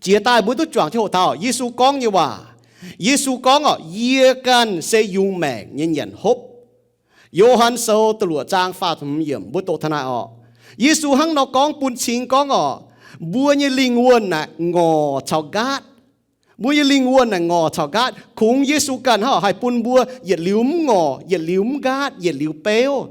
Jiex daaih mbuo duqv juangc jienv hoqc taux Yesu gorngv nyei waac. Yesu gorngv orqc, yie ganh se yungz maengc nyei nyanc hopv. Yo^han Sou da'luoqc zaang faah ziepc hmz yiemc mbuo doqc taux naaiv orqc. Yesu hnangv nor gorngv bun cing gorngv orqc, mbuo nyei lingh wuonh naaic ngorc caux nqaatv. Mbuo nyei lingh wuonh naaic ngorc caux nqaatv. Kungx Yesu ganh hnangv haih bun mbuo yietc liuz mv ngorc, yietc liuz mv nqaatv, yietc liuz beuv.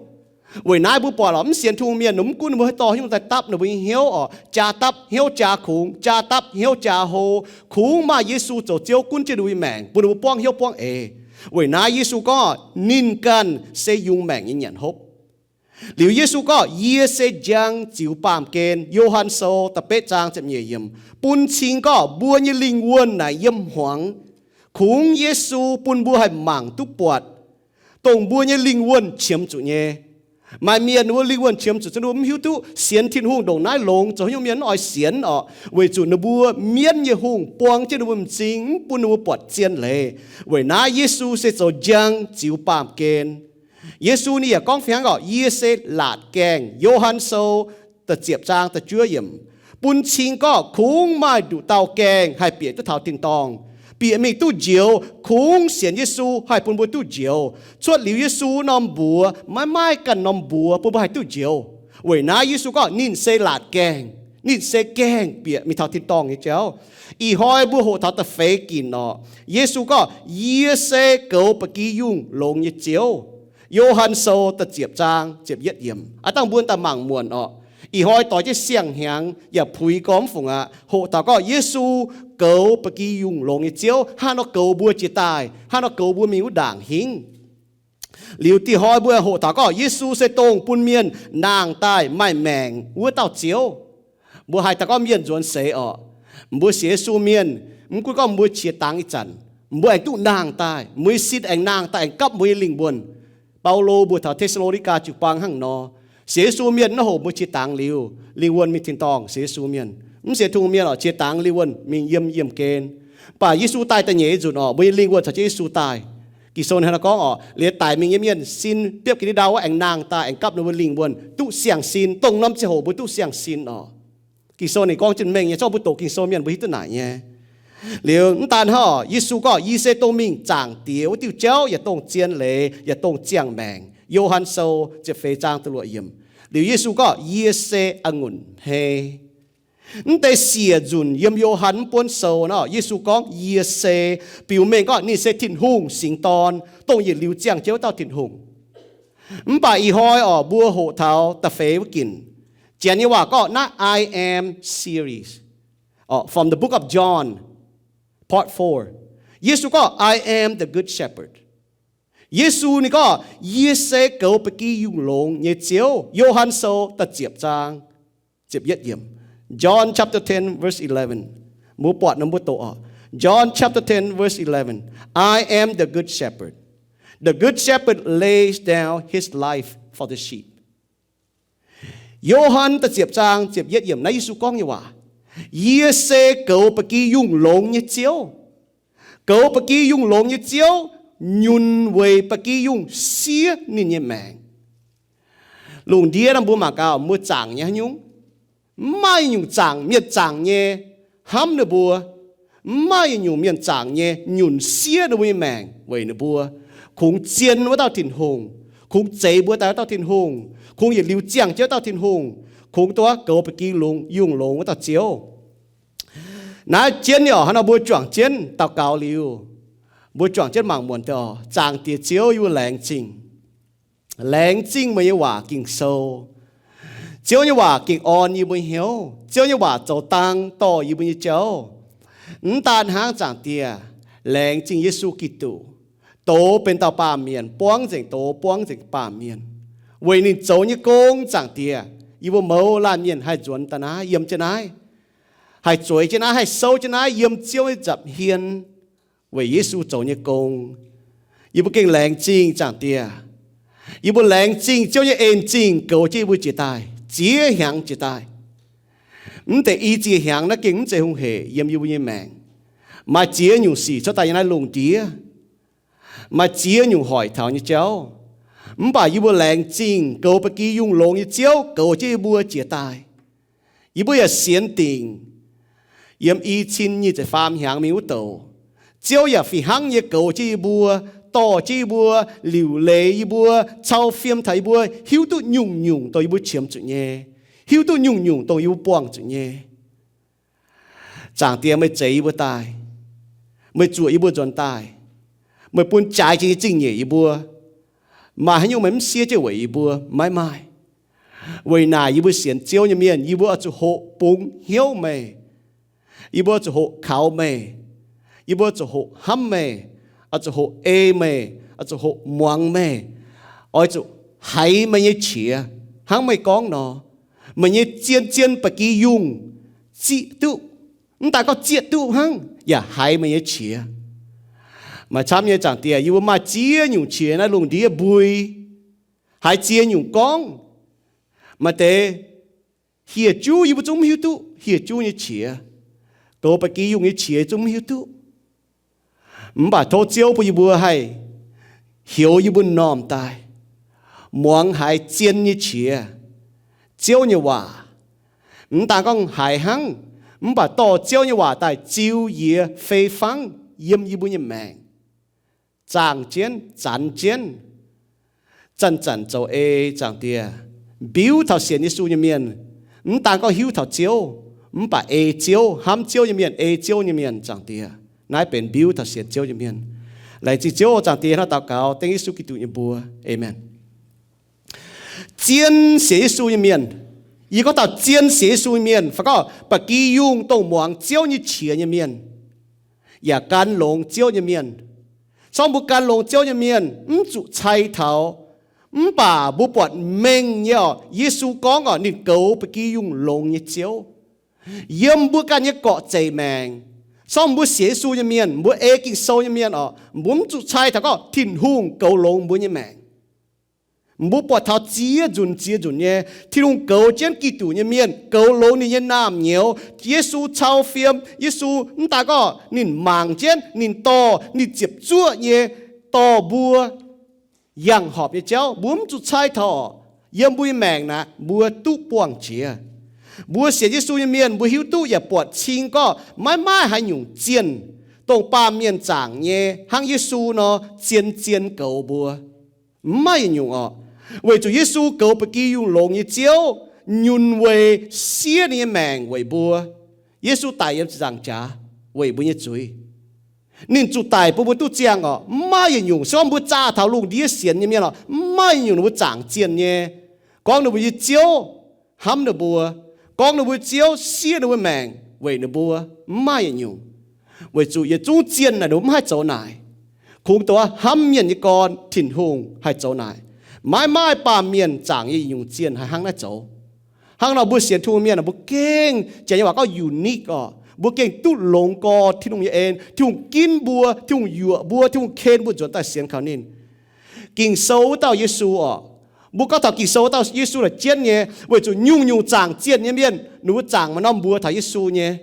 Weic naaiv mbuo buatc lorqc, mv sienx Tin-Hungh mienh mv gunv ninh mbuo haaix dorh hnyouv daaih dapv ninh mbuo nyei hnyouv orqc, jaa dapv hnyouv jaa kungx, jaa dapv hnyouv jaa hlo, kungx maaih Yesu zoux Ziouv gunv jienv ninh mbuo nyei maengc, bun ninh mbuo buangv hnyouv buangv eix. Weic naaiv Yesu gorngv, ninh ganh se yungz maengc nyei nyanc hopv. Liuz Yesu gorngv, yie se njang ziux baamh gen. Yo^han Sou da'betv zaang ziepc nyeic yiemc bun cing gorngv mbuo nyei lingh wuonh naaic yiem hmuangx. Kungx Yesu bun mbuo haih mangc duqv buatc, dongh mbuo nyei lingh wuonh qiemx zuqc nyei. Maaih mienh ninh mbuo lingh wuonh qiemx zuqc, ninh mbuo mv hiuv duqv sienx Tin-Hungh ndongc naaiv longx, zoux haaix nyungc mienh mv oix sienx orqc, weic zuqc ninh mbuo mienv nyei hungh buang jienv ninh mbuo m'zing, mv bun ninh mbuo buatc zien leiz. Weic naaiv Yesu se zoux njang ziux baamh gen. Yesu ninh yaac gorngv fih hnangv orqc, yie se laatc gaengh. Yo^han Sou da'ziepc zaang da'juov yiemc bun cing gorngv kungx maaih nduqc dauh gaengh haih bieqc duqv taux tin-dorngh, bieqc mingh duqv njoux. Kungx sienx Yesu haih bun mbuo duqv njoux. Cuotv liuz Yesu norm mbuox maiv maaih ganh norm mbuox bun mbuo haih duqv njoux. Weic naaiv Yesu gorngv ninh se laatc gaengh, ninh se gaengh bieqc mingh taux tin-dorngh nyei jauv. Ih hnoi mbuo hoqc taux da'feix ginc orqc. Yesu gorngv, yie se goux ba'gi yungh longx nyei Ziouv. Yo^han Sou da'ziepc zaang ziepc yietv yiemc. Aav dangh mbuo daaih mangc muonc orqc. Ih hnoi doix jienv siang-hnyangx yaac puix gormx fungc aqv. Hoqc taux gorngv Yesu goux ba'gi yungh longx nyei Ziouv, hnangv nor goux mbuo jiex daaih, hnangv nor goux mbuo mingh wuov ndaangc hingv. Liuz dih hnoi mbuo hoqc taux gorngv Yesu se dongh bun mienh nangh daaih maaih maengc wuov dauh Ziouv. Mbuo haiz taux gorngv mienh nzuonx seix orqc, mbuo sienx Yesu mienh, mv gunv gorngv mbuo qiex dangx ih zanc, mbuo aengx duqv nangh daaih, mbuo nyei sin aengx nangh daaih aengx gapv mbuo nyei lingh wuonh. Baulo mbuox taux Te^saa^lo^ni^gaa jiu-baang hnangv nor, sienx Yesu mienh naaiv hoc mbuo qiex dangx liuz lingh wuonh mingh tin-dorngh sienx Yesu mienh. Mv sienx Tin-Hungh mienh orqc, qiex dangx lingh wuonh mingh yiem yiemh gen. Mv baac Yesu daaih da'nyeic nyei nzunc orqc, mbuo nyei lingh wuonh caux jienv Yesu daaih. Ging-Sou ninh hnangv naaiv gorngv orqc, liuz daic mingh nyei mienh sin biopv ga'ndiev ndau wuov aengx nangh daaih aengx gapv ninh mbuo lingh wuonh duqv siang-sin. Dongh norm ziangh hoc mbuo duqv siang-sin orqc. Ging-Sou ninh gorngv jienv mengh nyei, zorqv mbuo doqc Ging-Sou mienh mbuo hiuv duqv naaic nyei. Liuz mv daan hnangv orqc, Yesu gorngv, yie se dongh mingh Zaangc Diex wuov diuh jauv, yaac dongh zien leiz, yaac dongh ziangh maengc. Yo^han Sou ziepc feix zaang da'luoqc yiemc. Liuz Yesu gorngv, yie se a'ngunc hnei. Mv deix siec nzunc yiem Yo^han mv buonv sou nor, Yesu gorngv, yie se, biux mengh gorngv ninh se Tin-Hungh singx dorn, dongh yietc liuz ziangh jienv wuov dauh Tin-Hungh. Mv baac ih hnoi orqc, mbuo hoqc taux da'feix wuov ginc. Janx nyei waac gorngv naaiv I am series, orqc, from the book of John, part four. Yesu gorngv, I am the good shepherd. Yesu ninh gorngv, yie se goux ba'gi yungh longx nyei Ziouv. Yo^han Sou da'ziepc zaang ziepc yietv yiemc. John chapter ten, verse eleven. Mbuo buatc nor mbuo doqc orqc. John chapter ten, verse eleven. I am the good shepherd. The good shepherd lays down his life for the sheep. Yo^han da'ziepc zaang ziepc yietv yiemc naaiv Yesu gorngv nyei waac. Yie se goux ba'gi yungh longx nyei Ziouv. Goux ba'gi yungh longx nyei Ziouv nyunc weic ba'gi yungh siev ninh nyei maengc. Lungh ndiev naaiv mbuo mangc gaax, mbuo zaangc nyei haaix nyungc? Mv maaih nyungc zaangc, mienh zaangc nyei hnamv ninh mbuo. Mv maaih nyungc mienh zaangc nyei nyunc siev ninh mbuo nyei maengc weic ninh mbuo. Kungx zien wuov dauh Tin-Hungh, kungx zeix mbuo daaih wuov dauh Tin-Hungh, kungx yietc liuz ziangh jienv wuov dauh Tin-Hungh, kungx duqv goux ba'gi yungh longx wuov dauh Ziouv. Naaiv jienv nyei orqc, hnangv nor mbuo juangc jienv daux gaux liuz, mbuo juangc jienv mangc muonc deix orqc. Zaangc Diex Ziouv, yie mbuo laengz zingh. Laengz zingh meih nyei waac Ging-Sou. Ziouv nyei waac gengh orn yie mbuo hnyouv. Ziouv nyei waac zoux dang dorh yie mbuo nyei jauv. Mv daan hnangv, Zaangc Diex, laengz zingh Yesu Giduc, doz benx dauh baamh mienh, buangv nzengc doz, buangv nzengc baamh mienh, weic ninh zoux nyei gong. Zaangc Diex, yie mbuo mouz laanh mienh haih nzuonx daaih naaiv, yiem jienv naaiv, haih zueiz jienv naaiv, haih souv jienv naaiv, yiem Ziouv nyei nza'hmien weic Yesu zoux nyei gong. Yie mbuo gengh laengz zingh, Zaangc Diex. Yie mbuo laengz zingh Ziouv nyei en zingh goux jienv yie mbuo jiex daaih, ziex hnyangx jiex daaih. Mv deix i ziex hnyangx naaiv gengh mv zeiz hungh hec yiem yie mbuo nyei maengc. Maaih ziex nyungc sic cuotv daaih yiem naaiv lungh ndiev, maaih ziex nyungc hoic taux nyei jauv. Mv baac yie mbuo laengz zingh goux ba'gi yungh longx nyei Ziouv goux jienv yie mbuo jiex daaih. Yie mbuo yaac sienx dingc, yiem i cin nyic ziepc faam hnyangx mingh wuov douc, Ziouv yaac fih hnangv nyei goux jienv yie mbuo, dorh jienv yie mbuo, liuc leiz yie mbuo, cau fiem taux yie mbuo hiuv duqv nyungc-nyungc dongh yie mbuo qiemx zuqc nyei, hiuv duqv nyungc-nyungc dongh yie mbuo buangh zuqc nyei. Zaangc Diex, meih zeix yie mbuo daaih, meih zuoqc yie mbuo nzuonx daaih, meih bun jaaix jiex nyei zingh nyeic yie mbuo. Maaih haaix nyungc meih mv siev jienv weic yie mbuo? Maiv maaih. Weic naaic yie mbuo sienx Ziouv nyei mienh, yie mbuo oix zuqc hoqc bungx hnyouv meih. Yie mbuo oix zuqc hoqc kaux meih. Yie mbuo oix zuqc hoqc hnamv meih, oix zuqc hoqc ei meih, oix zuqc hoqc muangx meih, oix zuqc haiz meih nyei qiex. Hnangv meih gorngv nor, meih nyei zien-zien ba'gi yungh ziqc duqv, mv daaih gorngv zieqv duqv hnangv, yaac haiz meih nyei qiex. Maaih camv nyei Zaangc Diex, yie mbuo maaih ziex nyungc qiex naaiv lungh ndiev mbui, haiz ziex nyungc gorngv. Maaih deix hieh juv yie mbuo zungv mv hiuv duqv hieh juv nyei qiex. Goux ba'gi yungh nyei qiex zungv mv hiuv duqv. Mv baac tov Ziouv bun yie mbuo haih heuc yie mbuo m'normh daaih muangx haiz zien nyei qiex, Ziouv nyei waac. Mv daan gorngv haiz hnangv, mv baac dorh Ziouv nyei waac daaih ziux yie fei fangv yiem yie mbuo nyei maengc, zaangh jienv, zanx jienv, zanc-zanc zoux ei. Zaangc Diex, mbiuv taux sienx Yesu nyei mienh, mv daan gorngv hiuv taux Ziouv, mv baac ei Ziouv, hnamv Ziouv nyei mienh, ei Ziouv nyei mienh. Zaangc Diex, naaiv benx mbiuv taux sienx Ziouv nyei mienh. Laengz zingh Ziouv. Zaangc Diex, hnangv daux gaux dengv Yesu Giduc nyei mbuox. Aamen. Zien sienx Yesu nyei mienh, yie gorngv dauh zien sienx Yesu nyei mienh, fai gorngv ba'gi yungh dongh muangx Ziouv nyei qiex nyei mienh, yaac gan longx Ziouv nyei mienh. Corc mbuo gan longx Ziouv nyei mienh mv zuqc cai taux, mv baac mbuo buatc mengh nyei orqc, Yesu gorngv orqc, ninh goux ba'gi yungh longx nyei Ziouv. Yiem mbuo ganh nyei gorqv-zeic maengc, corc mbuo sienx Yesu nyei mienh, mbuo ei Ging-Sou nyei mienh orqc, mbuo mv zuqc cai taux gorngv Tin-Hungh goux longx mbuo nyei maengc. Mbuo buatc taux ziex nzunc ziex nzunc nyei Tin-Hungh goux jienv Giduc nyei mienh, goux longx ninh nyei naamh nyouz. Yesu cau fiem, Yesu mv daan gorngv ninh mangc jienv, ninh dorh, ninh ziepc zuoqv nyei dorh mbuo yangh horpc nyei jauv, mbuo mv zuqc cai taux orqc. Yiem mbuo nyei maengc naaic, mbuo duqv buangh jiex. Mbuo sienx Yesu nyei mienh, mbuo hiuv duqv yaac buatc cing gorngv maiv maaih haaix nyungc zienh, dongh baamh mienh zaangc nyei hnangv Yesu nor, zien-zien goux mbuo. Mv maaih yietc nyungc orqc. Weic zuqc Yesu goux ba'gi yungh longx nyei Ziouv, nyunc weic siev ninh nyei maengc weic mbuo. Yesu daic yiem ziepc nzaangc jaax weic mbuo nyei zuiz. Ninh zuqc daic bun mbuo duqv ziangh orqc. Mv maaih yietc nyungc, se gorngv mbuo zaah taux lungh ndiev sienx nyei mienh orqc, mv maaih yietc nyungc ninh mbuo zaangc zienh nyei gorngv ninh mbuo nyei Ziouv hnamv ninh mbuo, gorngv ninh mbuo nyei Ziouv siev ninh mbuo maengc weic ninh mbuo. Mv maaih yietc nyungc. Weic zuqc yietc zungv zienh naaic ninh mbuo mv haih zoux naaic. Kungx dongh hnamv mienh nyei gorn Tin-Hungh haih zoux naaic. Maiv maaih baamh mienh zaangc nyei yietc nyungc zienh haih hnangv naaiv zoux. Hnangv nor mbuo sienx Tin-Hungh mienh, mbuo gengh, janx nyei waac gorngv unique orqc, mbuo gengh duqv longx gorn Tin-Hungh nyei en. Tin-Hungh ginv mbuo, Tin-Hungh yuoqc mbuo, Tin-Hungh ken mbuo nzuonx daaih sienx kaux ninh. Ging-Sou wuov dauh Yesu orqc, mbuo gorngv taux Ging-Sou wuov dauh Yesu naaic jienv nyei, weic zuqc nyungc-nyungc zaangc zienh nyei mienh ninh mbuo zaangc maaih norm mbuox taux Yesu nyei.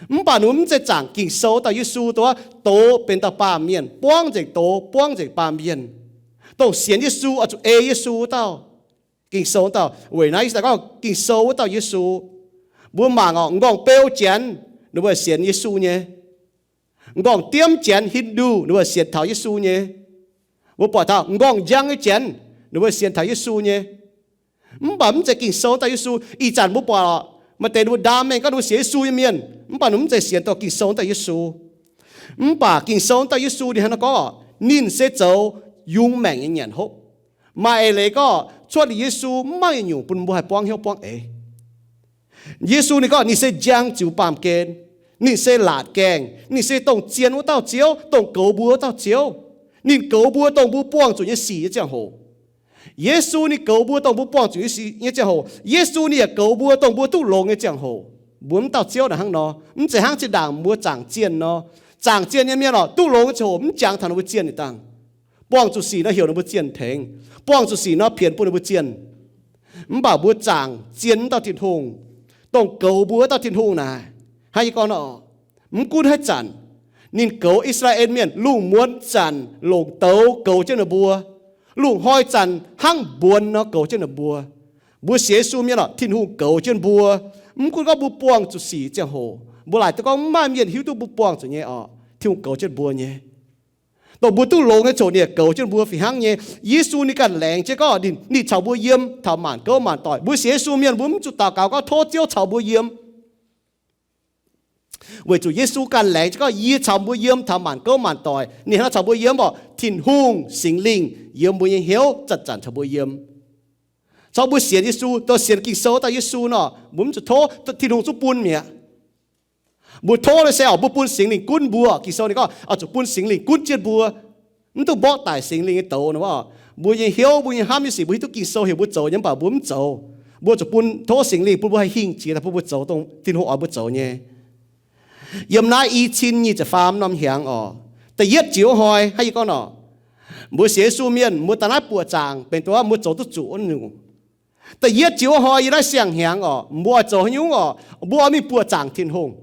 Mv baac ninh mbuo mv zeiz zaangc Ging-Sou wuov dauh Yesu, dongh douz benx dauh baamh mienh, buangv nzengc douz, buangv nzengc baamh mienh, dongh sienx Yesu oix zuqc ei Yesu wuov dauh. Ging-Sou wuov dauh, weic naaiv Yesu gorngv Ging-Sou wuov dauh Yesu. Mbuo mangc orqc, m'nqorngv beu janx ninh mbuo sienx Yesu nyei. M'nqorngv diemv janx, Hindu, ninh mbuo sienx taux Yesu nyei. Mbuo buatc taux m'nqorngv njang nyei janx, ninh mbuo sienx taux Yesu nyei. Mv baac mv zeiz Ging-Sou wuov dauh Yesu. Ih zanc mbuo buatc orqc, maaih deix ninh mbuo ndaam mengh gorngv ninh mbuo sienx Yesu nyei mienh, mv baac ninh mv zeiz sienx dongh Ging-Sou wuov dauh Yesu. Mv baac Ging-Sou wuov dauh Yesu ninh hnangv naaiv gorngv orqc, ninh se zoux yungz maengc nyei nyanc hopv. Maaih eix leiz gorngv cuotv liuz Yesu mv maaih yietc nyungc bun mbuo haih buangv hnyouv buangv eix. Yesu ninh gorngv ninh se njang ziux baamh gen, ninh se laatc gaengh, ninh se dongh zien wuov dauh Ziouv, dongh goux mbuo wuov dauh Ziouv. Ninh goux mbuo dongh mbuo buangh zuqc nyei sic nyei ziangh hoc. Yesu ninh goux mbuo dongh mbuo buangh zuqc nyei sic nyei ziangh hoc. Yesu ninh yaac goux mbuo dongh mbuo duqv longx nyei ziangh hoc. Mbuo mv dauh Ziouv naaic hnangv nor, mv zeiz hnangv zinh ndaangc mbuo zaangc zienh nor. Zaangc zienh nyei mienh orqc, duqv longx nyei ziangh hoc mv jangx taux ninh mbuo zienh yietc dangh. Buangh zuqc sic nor heuc ninh mbuo zienh tengx. Buangh zuqc sic nor pienx bun ninh mbuo zienh. Mv baac mbuo zaangc zienh wuov dauh Tin-Hungh, dongh goux mbuo wuov dauh Tin-Hungh naaic, hnangv yie gorngv nor, mv gunv haaix zanc, ninh goux I^saa^laa^en Mienh lungh muonz zanc longc douz goux jienv ninh mbuo, lungh hnoi zanc hnangv mbuonx nor goux jienv ninh mbuo. Mbuo sienx Yesu mienh orqc, Tin-Hungh goux jienv mbuo. Mv gunv gorngv mbuo buangh zuqc sic ziangh hoc, Mbuo laaic duqv gorngv mv maaih mienh hiuv duqv mbuo buangh zuqc nyei orqc, Tin-Hungh goux jienv mbuo nyei. Dongh mbuo duqv longx nyei coc ninh goux jienv mbuo fih hnangv nyei. Yesu ninh ganh laengz jienv gorngv ninh, ninh caux mbuo yiem taux maanc gouv maanc doic. Mbuo sienx Yesu mienh mbuo mv zuqc daux gaux gorngv tov Ziouv caux mbuo yiem. Weic zuqc Yesu ganh laengz jienv gorngv yie caux mbuo yiem taux maanc gouv maanc doic. Ninh hnangv caux mbuo yiem orqc, Tin-Hungh Singx Lingh yiem mbuo nyei hnyouv zanc-zanc caux mbuo yiem. Caux mbuo sienx Yesu, dongh sienx Ging-Sou daaih Yesu nor, mbuo mv zuqc tov, Tin-Hungh zungv bun mi'aqv. Mbuo tov naaiv se orqc, mbuo bun Singx Lingh gunv mbuo. Ging-Sou ninh gorngv oix zuqc bun Singx Lingh gunv jienv mbuo. Mv duqv mborqv daic Singx Lingh nyei douz nor. Mbuo nyei hnyouv, mbuo nyei hnamv nyei sic, mbuo hiuv duqv Ging-Sou heuc mbuo zoux nyei, mv baac mbuo mv zoux. Mbuo zuqc bun, tov Singx Lingh bun mbuo haih hingh jiex daaih bun mbuo zoux dongh Tin-Hungh oix mbuo zoux nyei. Yiem naaiv i cin nyic ziepc faam norm hnyangx orqc, da'yietv jiex wuov hnoi, hnangv yie gorngv nor, mbuo sienx Yesu mienh mbuo daaih naaiv buoqc zaangc benx dongh mbuo zoux duqv zuqc wuov nyungc. Da'yietv jiex wuov hnoi yiem naaiv siang-hnyangx orqc, mbuo oix zoux haaix nyungc orqc? Mbuo oix mingh buoqc zaangc Tin-Hungh.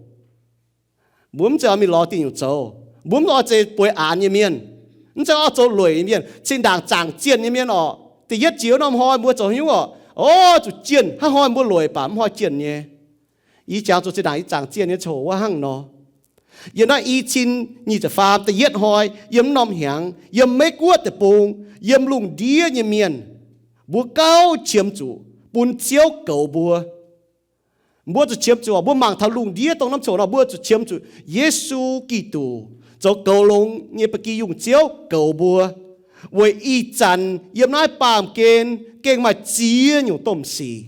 Mbuo mv zeiz oix mingh lorz diuh nyungc zoux. Mbuo mv oix zeiz bueix aanx nyei mienh, mv zeiz oix zoux lueic nyei mienh, zinh ndaangc zaangc zienh nyei mienh orqc. Da'yietv jiex wuov norm hnoi mbuo zoux haaix nyungc orqc? Oix zuqc jienh. Hnangv hnoi mbuo lueic baac mv hnoi jienh nyei. Yie jangx zuqc zinh ndaangc yie zaangc zienh nyei ziangh hoc wuov hnangv nor. Yiem naaiv i cin nyic ziepc faam da'yietv hnoi yiem norm hnyangx, yiem Meiv Guoqv deic-bung, yiem lungh ndiev nyei mienh, mbuo gauh qiemx zuqc bun Ziouv goux mbuo. Mbuo zuqc qiemx zuqc, mbuo mangc taux lungh ndiev dongh norm ziangh hoc nor, mbuo zuqc qiemx zuqc Yesu Giduc zoux goux longx nyei ba'gi yungh Ziouv goux mbuo, weic ih zanc yiem naaiv baamh gen gengh maaih ziex nyungc domh sic.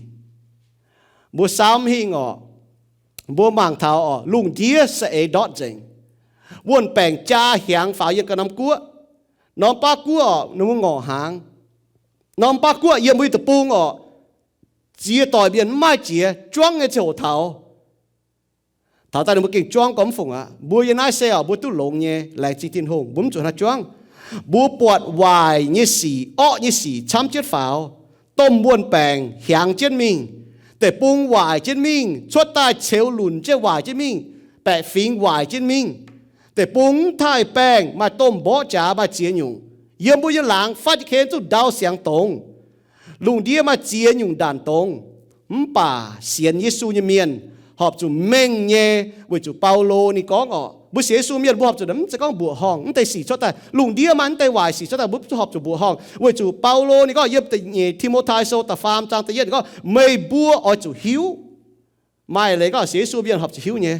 Mbuo samv hingh orqc, mbuo mangc taux orqc, lungh ndiev saeng-eix ndortv nzengc. Wuon-baengc jaa hiaangx faaux yiem ga'norm guoqv. Norm baav guoqv orqc, ninh mbuo ngorc hnaangx. Norm baav guoqv yiem mbuo nyei deic-bung orqc, ziex doic mienh mv maaih jiex juangv nyei ziangh hoc taux. Taux daaih ninh mbuo gengh juangv gormx mv fungc aqv. Mbuo yiem naaiv se orqc, mbuo duqv longx nyei, laengz zingh Tin-Hungh, mbuo mv zuqc haaix juangv. Mbuo buatc waaic nyei sic, orqv nyei sic camv jienv faaux, domh wuon-baengc hiaangx jienv mingh, deic-bung waaic jienv mingh, cuotv daaih ceux lunc jienv waaic jienv mingh, baeqc fingx waaic jienv mingh. Deic-bung mv taaih baengh, maaih domh mborqv jaax, maaih ziex nyungc. Yiem mbuo nyei laangz fatv jienv ken zuqc ndau siangx dongz. Lungh ndiev maaih ziex nyungc ndaanc dongz. Mv baac sienx Yesu nyei mienh horpc zuqc mengh nyei, weic zuqc Baulo ninh gorngv orqc, mbuo sienx Yesu mienh mbuo horpc zuqc mv zeiz gorngv mbuoqc horngh, mv deix sic cuotv daaih, lungh ndiev maaih mv deix waaic sic cuotv daaih, mbuo horpc zuqc mbuoqc horngh. Weic zuqc Baulo ninh gorngv yiem da'nyeic Ti^mo^tai Sou da'faam zaang da'yietv ninh gorngv, meih mbuo oix zuqc hiuv. Maaih leiz gorngv sienx Yesu mienh horpc zuqc hiuv nyei.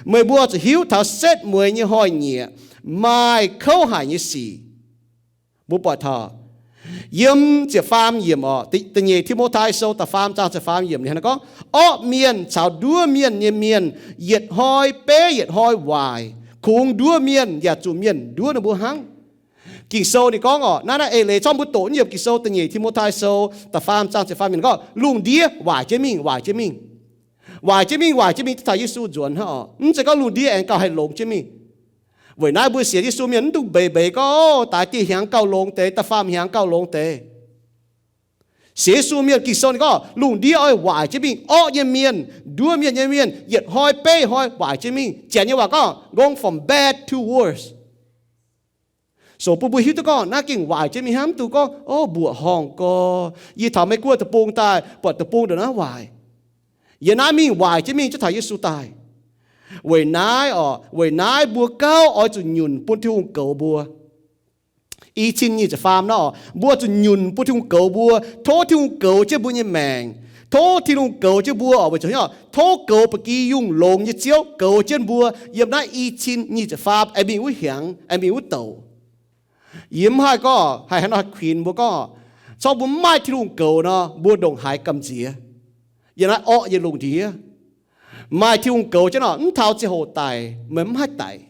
Meih mbuo oix zuqc hiuv taux setv mueiz nyei hnoi-nyieqc maaih kouv haic nyei sic. Mbuo buatc taux yiem ziepc faam yiemc orqc, da'nyeic Ti^mo^tai Sou da'faam zaang ziepc faam yiemc ninh hnangv naaiv gorngv, orqv mienh caux nduov mienh nyei mienh yietc hnoi beiv yietc hnoi waaic. Kungx nduov mienh yaac zuqc mienh nduov ninh mbuo hnangv. Ging-Sou ninh gorngv orqc, naaiv naaiv eix leiz corc mbuo doqc yiem Ging-Sou da'nyeic Ti^mo^tai Sou da'faam zaang ziepc faam yiemc gorngv, lungh ndiev waaic jienv mingh, waaic jienv mingh. Waaic jienv mingh, waaic jienv mingh, duqv taux Yesu nzuonx hnangv orqc. Mv zeiz gorngv lungh ndiev aengx gauh haih longx jienv mingh. Weic naaiv mbuo sienx Yesu mienh mv dungx mbeix mbeix gorngv, o, daaix dieh hnyangx gauh longx deix, da'faam hnyangx gauh longx deix. Sienx Yesu mienh Ging-Sou ninh gorngv lungh ndiev oix waaic jienv mingh, orqv nyei mienh, nduov mienh nyei mienh, yietc hnoi beiv hnoi waaic jienv mingh. Janx nyei waac gorngv going from bad to worse. So bun mbuo hiuv duqv gorngv naaiv gengh waaic jienv mingh hnangv, mv dungx gorngv, o, mbuoqc horngh gorx, yie taux Meiv Guoqv deic-bung daaih, buatc deic-bung ndongc naaiv waaic. Yiem naaiv mingh waaic jienv mingh cuotv taux Yesu daaih. Weic naaiv orqc, weic naaiv mbuo gauh oix zuqc nyunc bun Tin-Hungh goux mbuo. I cin nyic ziepc faam naaiv orqc, mbuo zuqc nyunc bun Tin-Hungh goux mbuo, tov Tin-Hungh goux jienv mbuo nyei maengc, tov Tin-Hungh goux jienv mbuo orqc, weic zuqc tov goux ba'gi yungh longx nyei Ziouv goux jienv mbuo yiem naaiv i cin nyic ziepc faam aengx mingh wuov hnyangx, aengx mingh wuov douc. Yie mv haih gorngv haih haaix nor haih kuinx mbuo gorngv, corc mbuo mv maaih Tin-Hungh goux nor, mbuo ndongc haaix gamh nziex yiem naaiv orqv nyei lungh ndiev. Maaih Tin-Hungh goux jienv nor, mv taux ziangh hoc daic meih mv haih daic.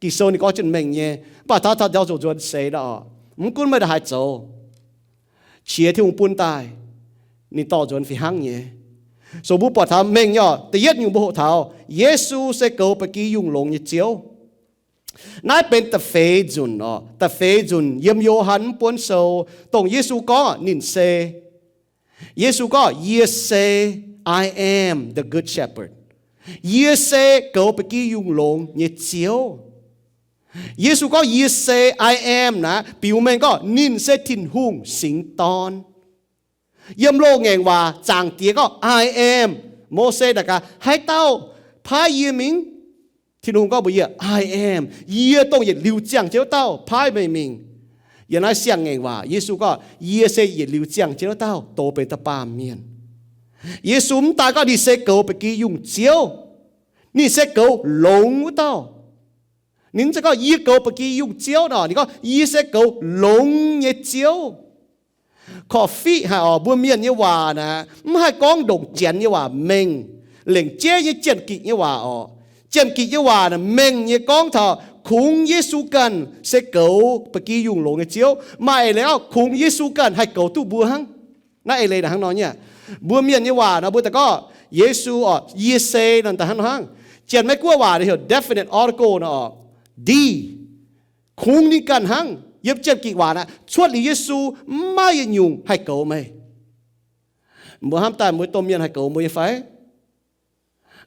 Ging-Sou ninh gorngv jienv mengh nyei, mv baac taux taux njaaux zuqc nzuonx seix nor, mv gunv meih ndongc haaix zoux, qiex Tin-Hungh bun daaih, ninh dorh nzuonx fih hnangv nyei. So mbuo buatc taux mengh nyei orqc, da'yietv nyungc mbuo hoqc taux Yesu se goux ba'gi yungh longx nyei Ziouv. Naaiv benx da'feix nzunc orqc, da'feix nzunc yiem Yo^han mv buonv sou, dongh Yesu gorngv ninh se, Yesu gorngv, yie se, I am the good shepherd. Yie se goux ba'gi yungh longx nyei Ziouv. Yesu gorngv yie se I am naaiv biux mengh gorngv ninh se Tin-Hungh singx dorn. Yiem loz-ngaengc waac Zaangc Diex gorngv I am. Mose naaic gaax, haaix dauh Paaiv yie mingh. Tin-Hungh gorngv mbuox yie, I am. Yie dongh yietc liuz ziangh jienv wuov dauh paaiv meih mingh. Yiem naaiv siang-ngaengc waac, Yesu gorngv, yie se yietc liuz ziangh jienv wuov dauh, douz benx da'baamh mienh. Yesu mv daaih gorngv ninh se goux ba'gi yungh Ziouv. Ninh se goux longx wuov dauh. Ninh mv zeiz gorngv yie goux ba'gi yungh Ziouv nor, ninh gorngv yie se goux longx nyei Ziouv. Korv-fiqv haic oc, mbuo mienh nyei waac naaic mv haih gorngv ndongc janx nyei waac mengh, lengc jeiv nyei janx-gitc nyei waac oc. Janx-gitc nyei waac naaic mengh nyei gorngv taux kungx Yesu ganh se goux ba'gi yungh longx nyei Ziouv. Maaih eix leiz gorngv kungx Yesu ganh haih goux duqv mbuo hnangv. Naaiv eix leiz naaic hnangv nor nyei. Mbuo mienh nyei waac nor mbuo daaih gorngv Yesu oc, yie se nor daaih hnangv nor hnangv. Janx-Meiv-Guoqv waac naaic heuc definite article nor oc, the. Kungx ninh ganh hnangv. Yiem janx-gitc waac naaic, cuotv liuz Yesu, mv maaih yietc nyungc haih goux meih. Mbuo hnamv daaih mbuo domh mienh haih goux mbuo nyei fai?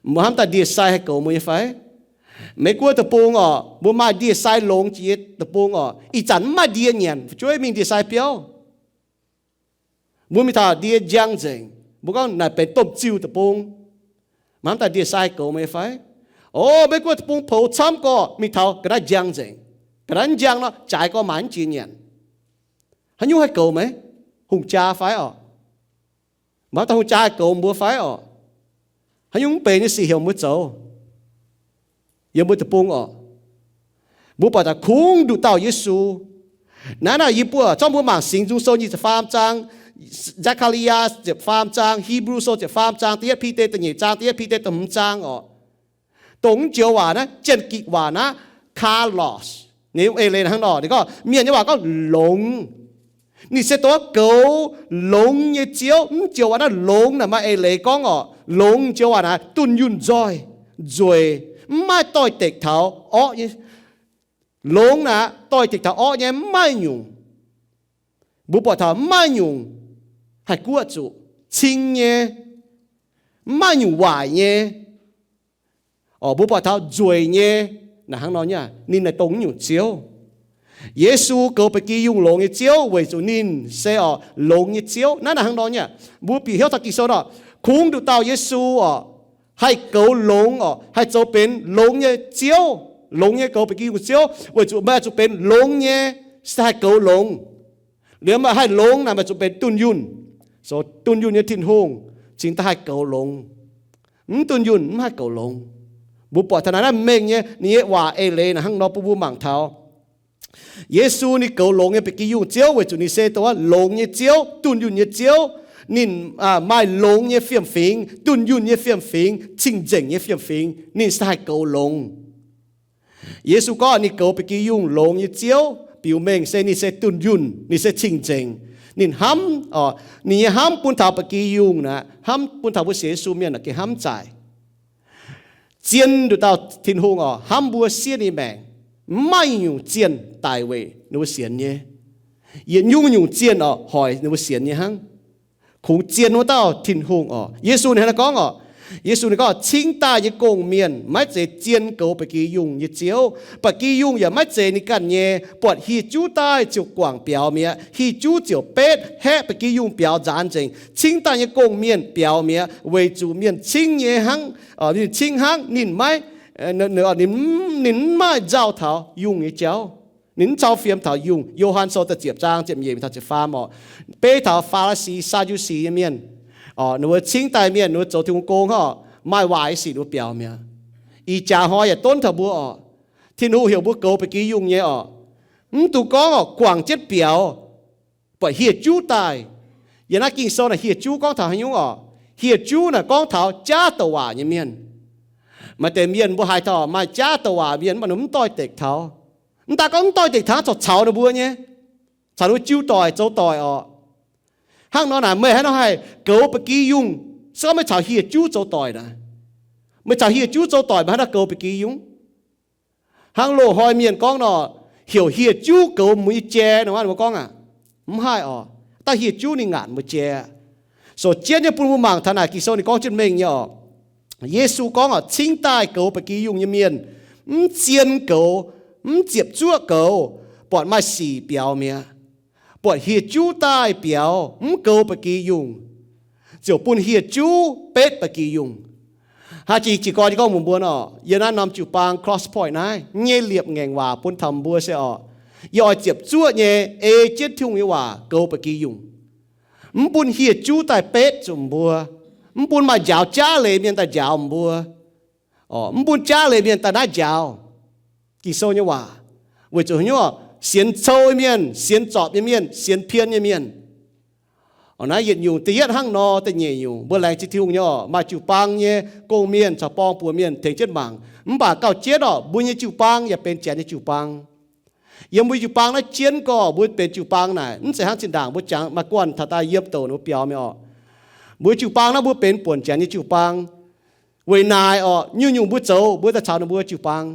Mbuo hnamv daaih ndie-sai haih goux mbuo nyei fai? Meiv-Guoqv deic-bung oc, mbuo maaih ndie-sai longx jiex nyei deic-bung oc, ih zanc mv maaih ndie nyanc, fu'jueiv mingh ndie-sai biauv. Mbuo mingh taux ndie njang nzengc, mbuo gorngv naaic benx domh ziuh deic-bung. Mbuo hnamv daaih ndie-sai goux meih fai? O, Meiv-Guoqv deic-bung poux camv gorqv, mingh taux ga'naaiv njang nzengc. Ga'naaiv njang nor, jaaix gorx maaih mv jiex nyanc. Haaix nyungc haih goux meih? Hungh jaa fai oc? Mbuo hnamv daaih hungh jaa haih goux mbuo fai oc? Haaix nyungc mv benx nyei sic heuc mbuo zoux? Yiem mbuo deic-bung oc, mbuo buatc taux kungx nduqc dauh Yesu. Naaiv naaic yie mbuo, zorqv mbuo mangc Singx Nzung Sou nyic ziepc faam zaang, Zaccaria ziepc faam zaang, Hipv^lu Sou ziepc faam zaang, da'yietv Bide da'nyeic zaang, da'yietv Bide da'hmz zaang oc. Dongh mv joux waac naaiv, janx-gitc waac naaiv, kalos, ninh eix leiz hnangv nor, ninh gorngv mienh nyei waac gorngv longx. Ninh se dongh goux longx nyei Ziouv. Mv joux waac naaiv longx naaic maaih eix leiz gorngv oc. Longx joux waac naaic dunh yunh nzoih, nzueic, mv maaih doix-dekc taux orqv nyei. Longx naaic doix-dekc taux orqv nyei mv maaih nyungc. Mbuo buatc taux mv maaih nyungc haih guoqv zuqc cing nyei, mv maaih nyungc waaic nyei. Oc, mbuo buatc taux nzueic nyei, naaic hnangv nor nyei, ninh naaic dongh nyungc ziouv. Yesu goux ba'gi yungh longx nyei Ziouv weic zuqc ninh se oc longx nyei Ziouv. Naaiv naaic hnangv nor nyei, mbuo bieqc hnyouv taux Ging-Sou nor, kungx nduqc dauh Yesu oc, haih goux longx oc, haih zoux benx longx nyei Ziouv, longx nyei goux ba'gi yungh Ziouv, weic zuqc meih zuqc benx longx nyei, se haih goux longx. Liuz meih haih longx naaic meih zuqc benx dunh yunh. So dunh yunh nyei Tin-Hungh cingx daaih haih goux longx. Mv dunh yunh mv haih goux longx. Mbuo buatc taux naaiv naaiv mengh nyei ninh nyei waac eix leiz naaic hnangv nor bun mbuo mangc taux Yesu ninh goux longx nyei ba'gi yungh Ziouv weic zuqc ninh se dongh longx nyei Ziouv, dunh yunh nyei Ziouv. Ninh maaih longx nyei fiem-fingx, dunh yunh nyei fiem-fingx, cing-nzengc nyei fiem-fingx, ninh se haih goux longx. Yesu gorngv ninh goux ba'gi yungh longx nyei Ziouv biux mengh se ninh se dunh yunh, ninh se cing-nzengc. Ninh hnamv, ninh nyei hnamv bun taux ba'gi yungh naaic, hnamv bun taux mbuo sienx Yesu mienh naaic gengh hnamv zaaic. Zien nduqc dauh Tin-Hungh oc, hnamv mbuo siev ninh maengc. Mv maaih nyungc zienh daic weic ninh mbuo sienx nyei. Yietc nyungc-nyungc zienh oc, hoic ninh mbuo sienx nyei hnangv. Kungx zien wuov dauh Tin-Hungh oc. Yesu ninh hnangv naaiv gorngv oc, Yesu ninh gorngv, cingv daaih nyei gong-mienh maiv zeiz zien goux ba'gi yungh nyei ziouv. Ba'gi yungh yaac maiv zeiz ninh ganh nyei. Buatc hieh juv daaih ziouc guangc biaux mi'aqv. Hieh juv ziouc betv haeqv ba'gi yungh biaux nzaanx nzengc. Cingv daaih nyei gong-mienh biaux mi'aqv, weic zuqc mienh cingv nyei hnangv, ninh cingv hnangv, ninh maiv, ninh mv maaih nzauh taux yungh nyei jauv. Ninh mv cau fiem taux yungh. Yo^han Sou da'ziepc zaang ziepc nyeic taux ziepc faam oc, beiv taux Faa^li^si, Saa^ndu^si nyei mienh. Ninh mbuo cingv daaih mienh, ninh mbuo zoux Tin-Hungh gong hnangv, maaih waaic nyei sic ninh mbuo biaux mi'aqv. Ih jaax hnoi yaac donv taux mbuo oc. Tin-Hungh heuc mbuo goux ba'gi yungh nyei oc. Mv dungx gorngv oc, guangc jienv biaux, buatc hieh juv daaih. Yiem naaiv Ging-Sou naaic hieh juv gorngv taux haaix nyungc oc? Hieh juv naaic gorngv taux jaav douc waac nyei mienh. Maaih deix mienh mbuo haiz taux maaih jaav douc waac mienh, mv baac ninh mv doix-dekc taux. Mv daaih gorngv mv doix-dekc taux, corc caux ninh mbuo nyei, caux ninh mbuo jiu doic zoux doic oc. Hnangv nor naaic meih haaix nor haih goux ba'gi yungh, se gorngv meih caux hieh juv zoux doic naaic? Meih caux hieh juv zoux doic, meih haaix nor goux ba'gi yungh? Hnangv loz-hnoi mienh gorngv nor, heuc hieh juv goux mbuo nyei jai nor, mbuo gorngv aqv, mv haih oc. Daaih hieh juv ninh ngaatc mbuo jai. So jienv nyei bun mbuo mangc taux naaic Ging-Sou ninh gorngv jienv mengh nyei oc. Yesu gorngv oc, cingv daaih goux ba'gi yungh nyei mienh mv zien goux, mv ziepc zuoqv goux, buatc maaih sic biaux mi'aqv. Buatc hieh juv daaih biaux, mv goux ba'gi yungh, ziouc bun hieh juv betv ba'gi yungh. Hnangv jiex gorn yie gorngv mbuox mbuo nor, yiem naaiv norm jiu-baang Cross Point naaiv nyei liepc ngaengc waac bun taux mbuo se oc, yie oix ziepc zuoqv nyei ei jienv Tin-Hungh nyei waac goux ba'gi yungh. Mv bun hieh juv daaih betv zuqc mbuo. Mv bun maaih njaaux jaav leiz mienh daaih njaaux mbuo. Mv bun jaav leiz mienh daaih naaiv njaaux Ging-Sou nyei waac. Weic zuqc haaix nyungc? Sienx cou nyei mienh, sienx zorpc nyei mienh, sienx pien nyei mienh. Naaiv yietc nyungc. Da'yietv hnangv nor, da'nyeic nyungc, mbuo laengz zingh Tin-Hungh nyei oc, maaih jiu-baang nyei gong-mienh caux borng-buoz mienh tengx jienv mangc. Mv baac gauh jienv oc, mbuo nyei jiu-baang yaac benx Janx nyei jiu-baang. Yiem mbuo jiu-baang naaiv jienv gorx mbuo benx jiu-baang naaic, mv zeiz hnangv zinh ndaangc mbuo jangx maaih guanh taux daaih yiem douc ninh mbuo biaux mingh oc. Mbuo jiu-baang naaiv mbuo benx buonc Janx nyei jiu-baang. Weic naaic oc, nyungc-nyungc mbuo zoux mbuo daaih caux ninh mbuo jiu-baang.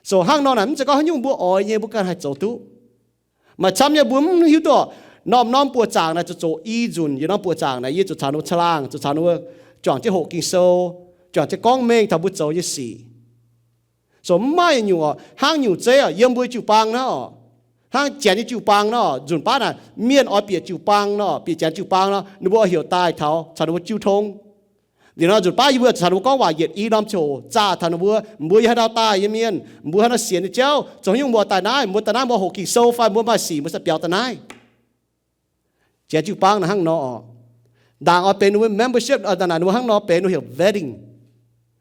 So hnangv nor naaic mv zeiz gorngv haaix nyungc mbuo oix nyei mbuo ganh haih zoux duqv. Maaih camv nyei mbuo mv hiuv duqv oc, norm-norm buoqc zaangc naaic zuqc zoux i nzunc, yie norm buoqc zaangc naaic yie zuqc caux ninh mbuo caangh laangh, zuqc caux ninh mbuo juangc jienv hoqc Ging-Sou, juangc jienv gorngv mengh taux mbuo zoux nyei sic. So mv maaih nyungc oc, hnangv nyungc zeiv oc, yiem mbuo jiu-baang naaiv oc, hnangv Janx nyei jiu-baang naaiv oc, nzunc baav naaic mienh oix bieqc jiu-baang nor, bieqc Janx jiu-baang nor, ninh mbuo oix heuc daaih taux caux ninh mbuo jiu tong. Liuz nor nzunc baav yie mbuo caux ninh mbuo gorngv waac yietc i norm ziouc zaah taux ninh mbuo, mbuo yaac haaix dauh daaih nyei mienh, mbuo haaix nor sienx nyei jauv, zoux haaix nyungc mbuo daaih naaiv, mbuo daaih naaiv mbuo hoqc Ging-Sou fai mbuo maaih sic mbuo se biaux daaih naaiv. Janx jiu-baang naaic hnangv nor oc. Ndaangc oix benx ninh mbuo membership, naaic ninh mbuo hnangv nor benx ninh mbuo heuc vetting.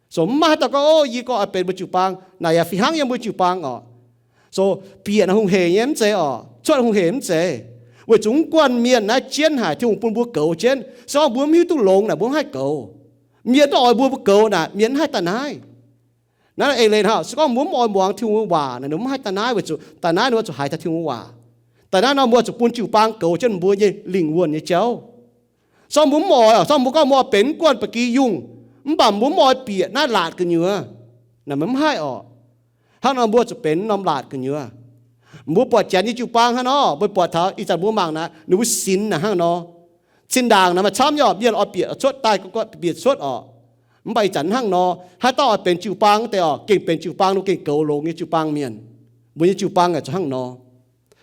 So mv maaih haaix dauh gorngv, o, yie gorngv oix benx mbuo jiu-baang. Naaic yaac fih hnangv yiem mbuo jiu-baang oc. So bieqc naaic hungh heic nyei mv zeiz oc, cuotv hungh heic mv zeiz. Weic zuqc mv guanh mienh naaiv jienv haic, Tin-Hungh bun mbuo goux jienv. Se gorngv mbuo mv hiuv duqv longx naaic mbuo mv haih goux. Mienh mv oix mbuo goux naaic mienh mv haih daaih naaiv. Naaiv eix leiz hnangv, se gorngv mbuo mv oix muangx Tin-Hungh waac naaic ninh mbuo mv haih daaih naaiv, weic zuqc daaih naaiv ninh mbuo zuqc haiz taux Tin-Hungh waac. Daaih naaiv nor mbuo zuqc bun jiu-baang goux jienv mbuo nyei lingh wuonh nyei jauv. Se gorngv mbuo mv oix, se gorngv mbuo gorngv mbuo oix benx mv guanh ba'gi yungh, mv baac mbuo mv oix bieqc naaiv laatc gu'nyuoz, naaic mv haih oc. Hnangv nor mbuo zuqc benx norm laatc gu'nyuoz. Mbuo buatc Janx nyei jiu-baang hnangv nor, mbuo buatc taux ih zanc mbuo mangc naaic ninh mbuo sinx naaic hnangv nor. Zinh ndaangc naaic maaih camv nyei oc, mienh oix bieqc cuotv daaih, bieqc cuotv oc. Mv baac ih zanc hnangv nor, haaix dauh oix benx jiu-baang deix oc, gengh benx jiu-baang, ninh gengh goux longx nyei jiu-baang mienh. Mbuo nyei jiu-baang yaac zuqc hnangv nor.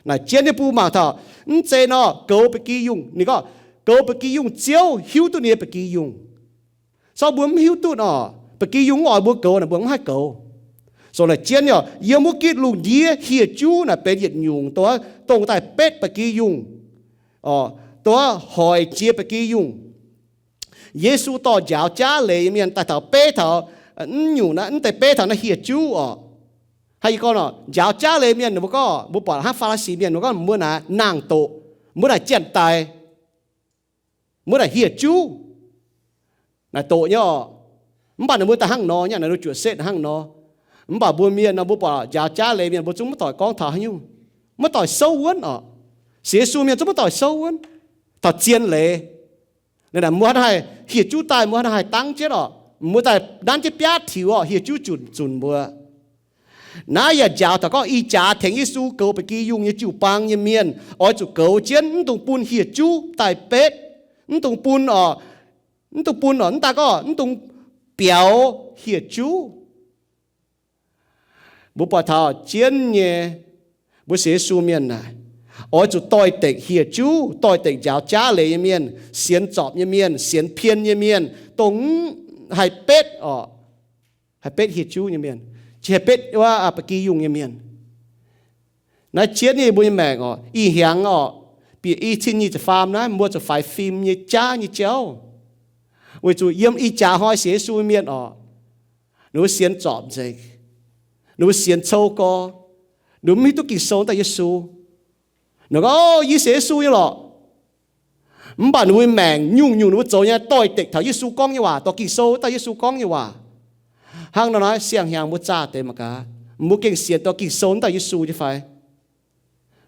Naaic jienv nyei bun mangc taux, mv zeiz nor goux ba'gi yungh. Ninh gorngv goux ba'gi yungh, Ziouv hiuv duqv ninh nyei ba'gi yungh. Se gorngv mbuo mv hiuv duqv nor, ba'gi yungh mv oix mbuo goux naaic mbuo mv haih goux. So naaic jienv nyei oc, yiem wuov gitv lungh ndiev hieh juv naaic benx yietc nyungc dongh, dongh daaih betv ba'gi yungh, dongh hoic jiex ba'gi yungh. Yesu dorh njaaux jaav leiz nyei mienh daaih taux beiv taux, mv nyungc naaiv, mv deix beiv taux naaiv hieh juv oc. Hnangv yie gorngv nor, njaaux jaav leiz mienh ninh mbuo gorngv, mbuo buatc hnangv Faa^li^si mienh ninh mbuo gorngv, mbuo naaic naang-doqc, mbuo naaic janx-daic, mbuo naaic hieh juv, naaic doqc nyei oc. Mv baac ninh mbuo daaih hnangv nor nyei, naaic ninh mbuo juoqc setv hnangv nor. Mv baac mbuo mienh nor, mbuo buatc njaaux jaav leiz mienh mbuo zungv maiv doic gorngv taux haaix nyungc, maiv doic souv wuonv oc. Sienx Yesu mienh zungv maiv doic souv wuonv, taux zien leiz. Naaic mbuo hnangv haih hieh juv daaih, mbuo hnangv haih dangv jienv oc. Mbuo daaih nanv jienv biaav tiux oc, hieh juv zunc zunc mbuo. Naaiv yaac njaaux taux gorngv ih jaax tengx Yesu goux ba'gi yungh nyei jiu-baang nyei mienh oix zuqc goux jienv, mv dungx bun hieh juv daaih betv, mv dungx bun oc, mv dungx bun oc, mv daaih gorngv mv dungx biaux hieh juv. Mbuo buatc taux jienv nyei, mbuo sienx Yesu mienh naaic, oix zuqc doix-dekc hieh juv, doix-dekc njaaux jaav leiz nyei mienh, sienx zorpc nyei mienh, sienx pien nyei mienh, dongh haih betv oc, haih betv hieh juv nyei mienh, haih betv wuov ba'gi yungh nyei mienh. Naaiv jienv nyei mbuo nyei maengc oc, ih hnyangx oc, bieqc i cin nyic ziepc faam naaiv mbuo zuqc faix fim nyei jaav nyei jauv. Weic zuqc yiem ih jaax hnoi sienx Yesu nyei mienh oc, ninh mbuo sienx zorpc nzengc, ninh mbuo sienx cou gorx, ninh mbuo mv hiuv duqv Ging-Sou daaih Yesu. Ninh gorngv, o, yie sienx Yesu nyei lorqc. Mv baac ninh mbuo maengc nyungc-nyungc ninh mbuo zoux nyei doix-dekc taux Yesu gorngv nyei waac, dorh Ging-Sou daaih Yesu gorngv nyei waac. Hnangv nor naaiv siang-hnyangx mbuo zaah deix mangc gaax, mbuo gengh sienx dorh Ging-Sou daaih Yesu nyei fai?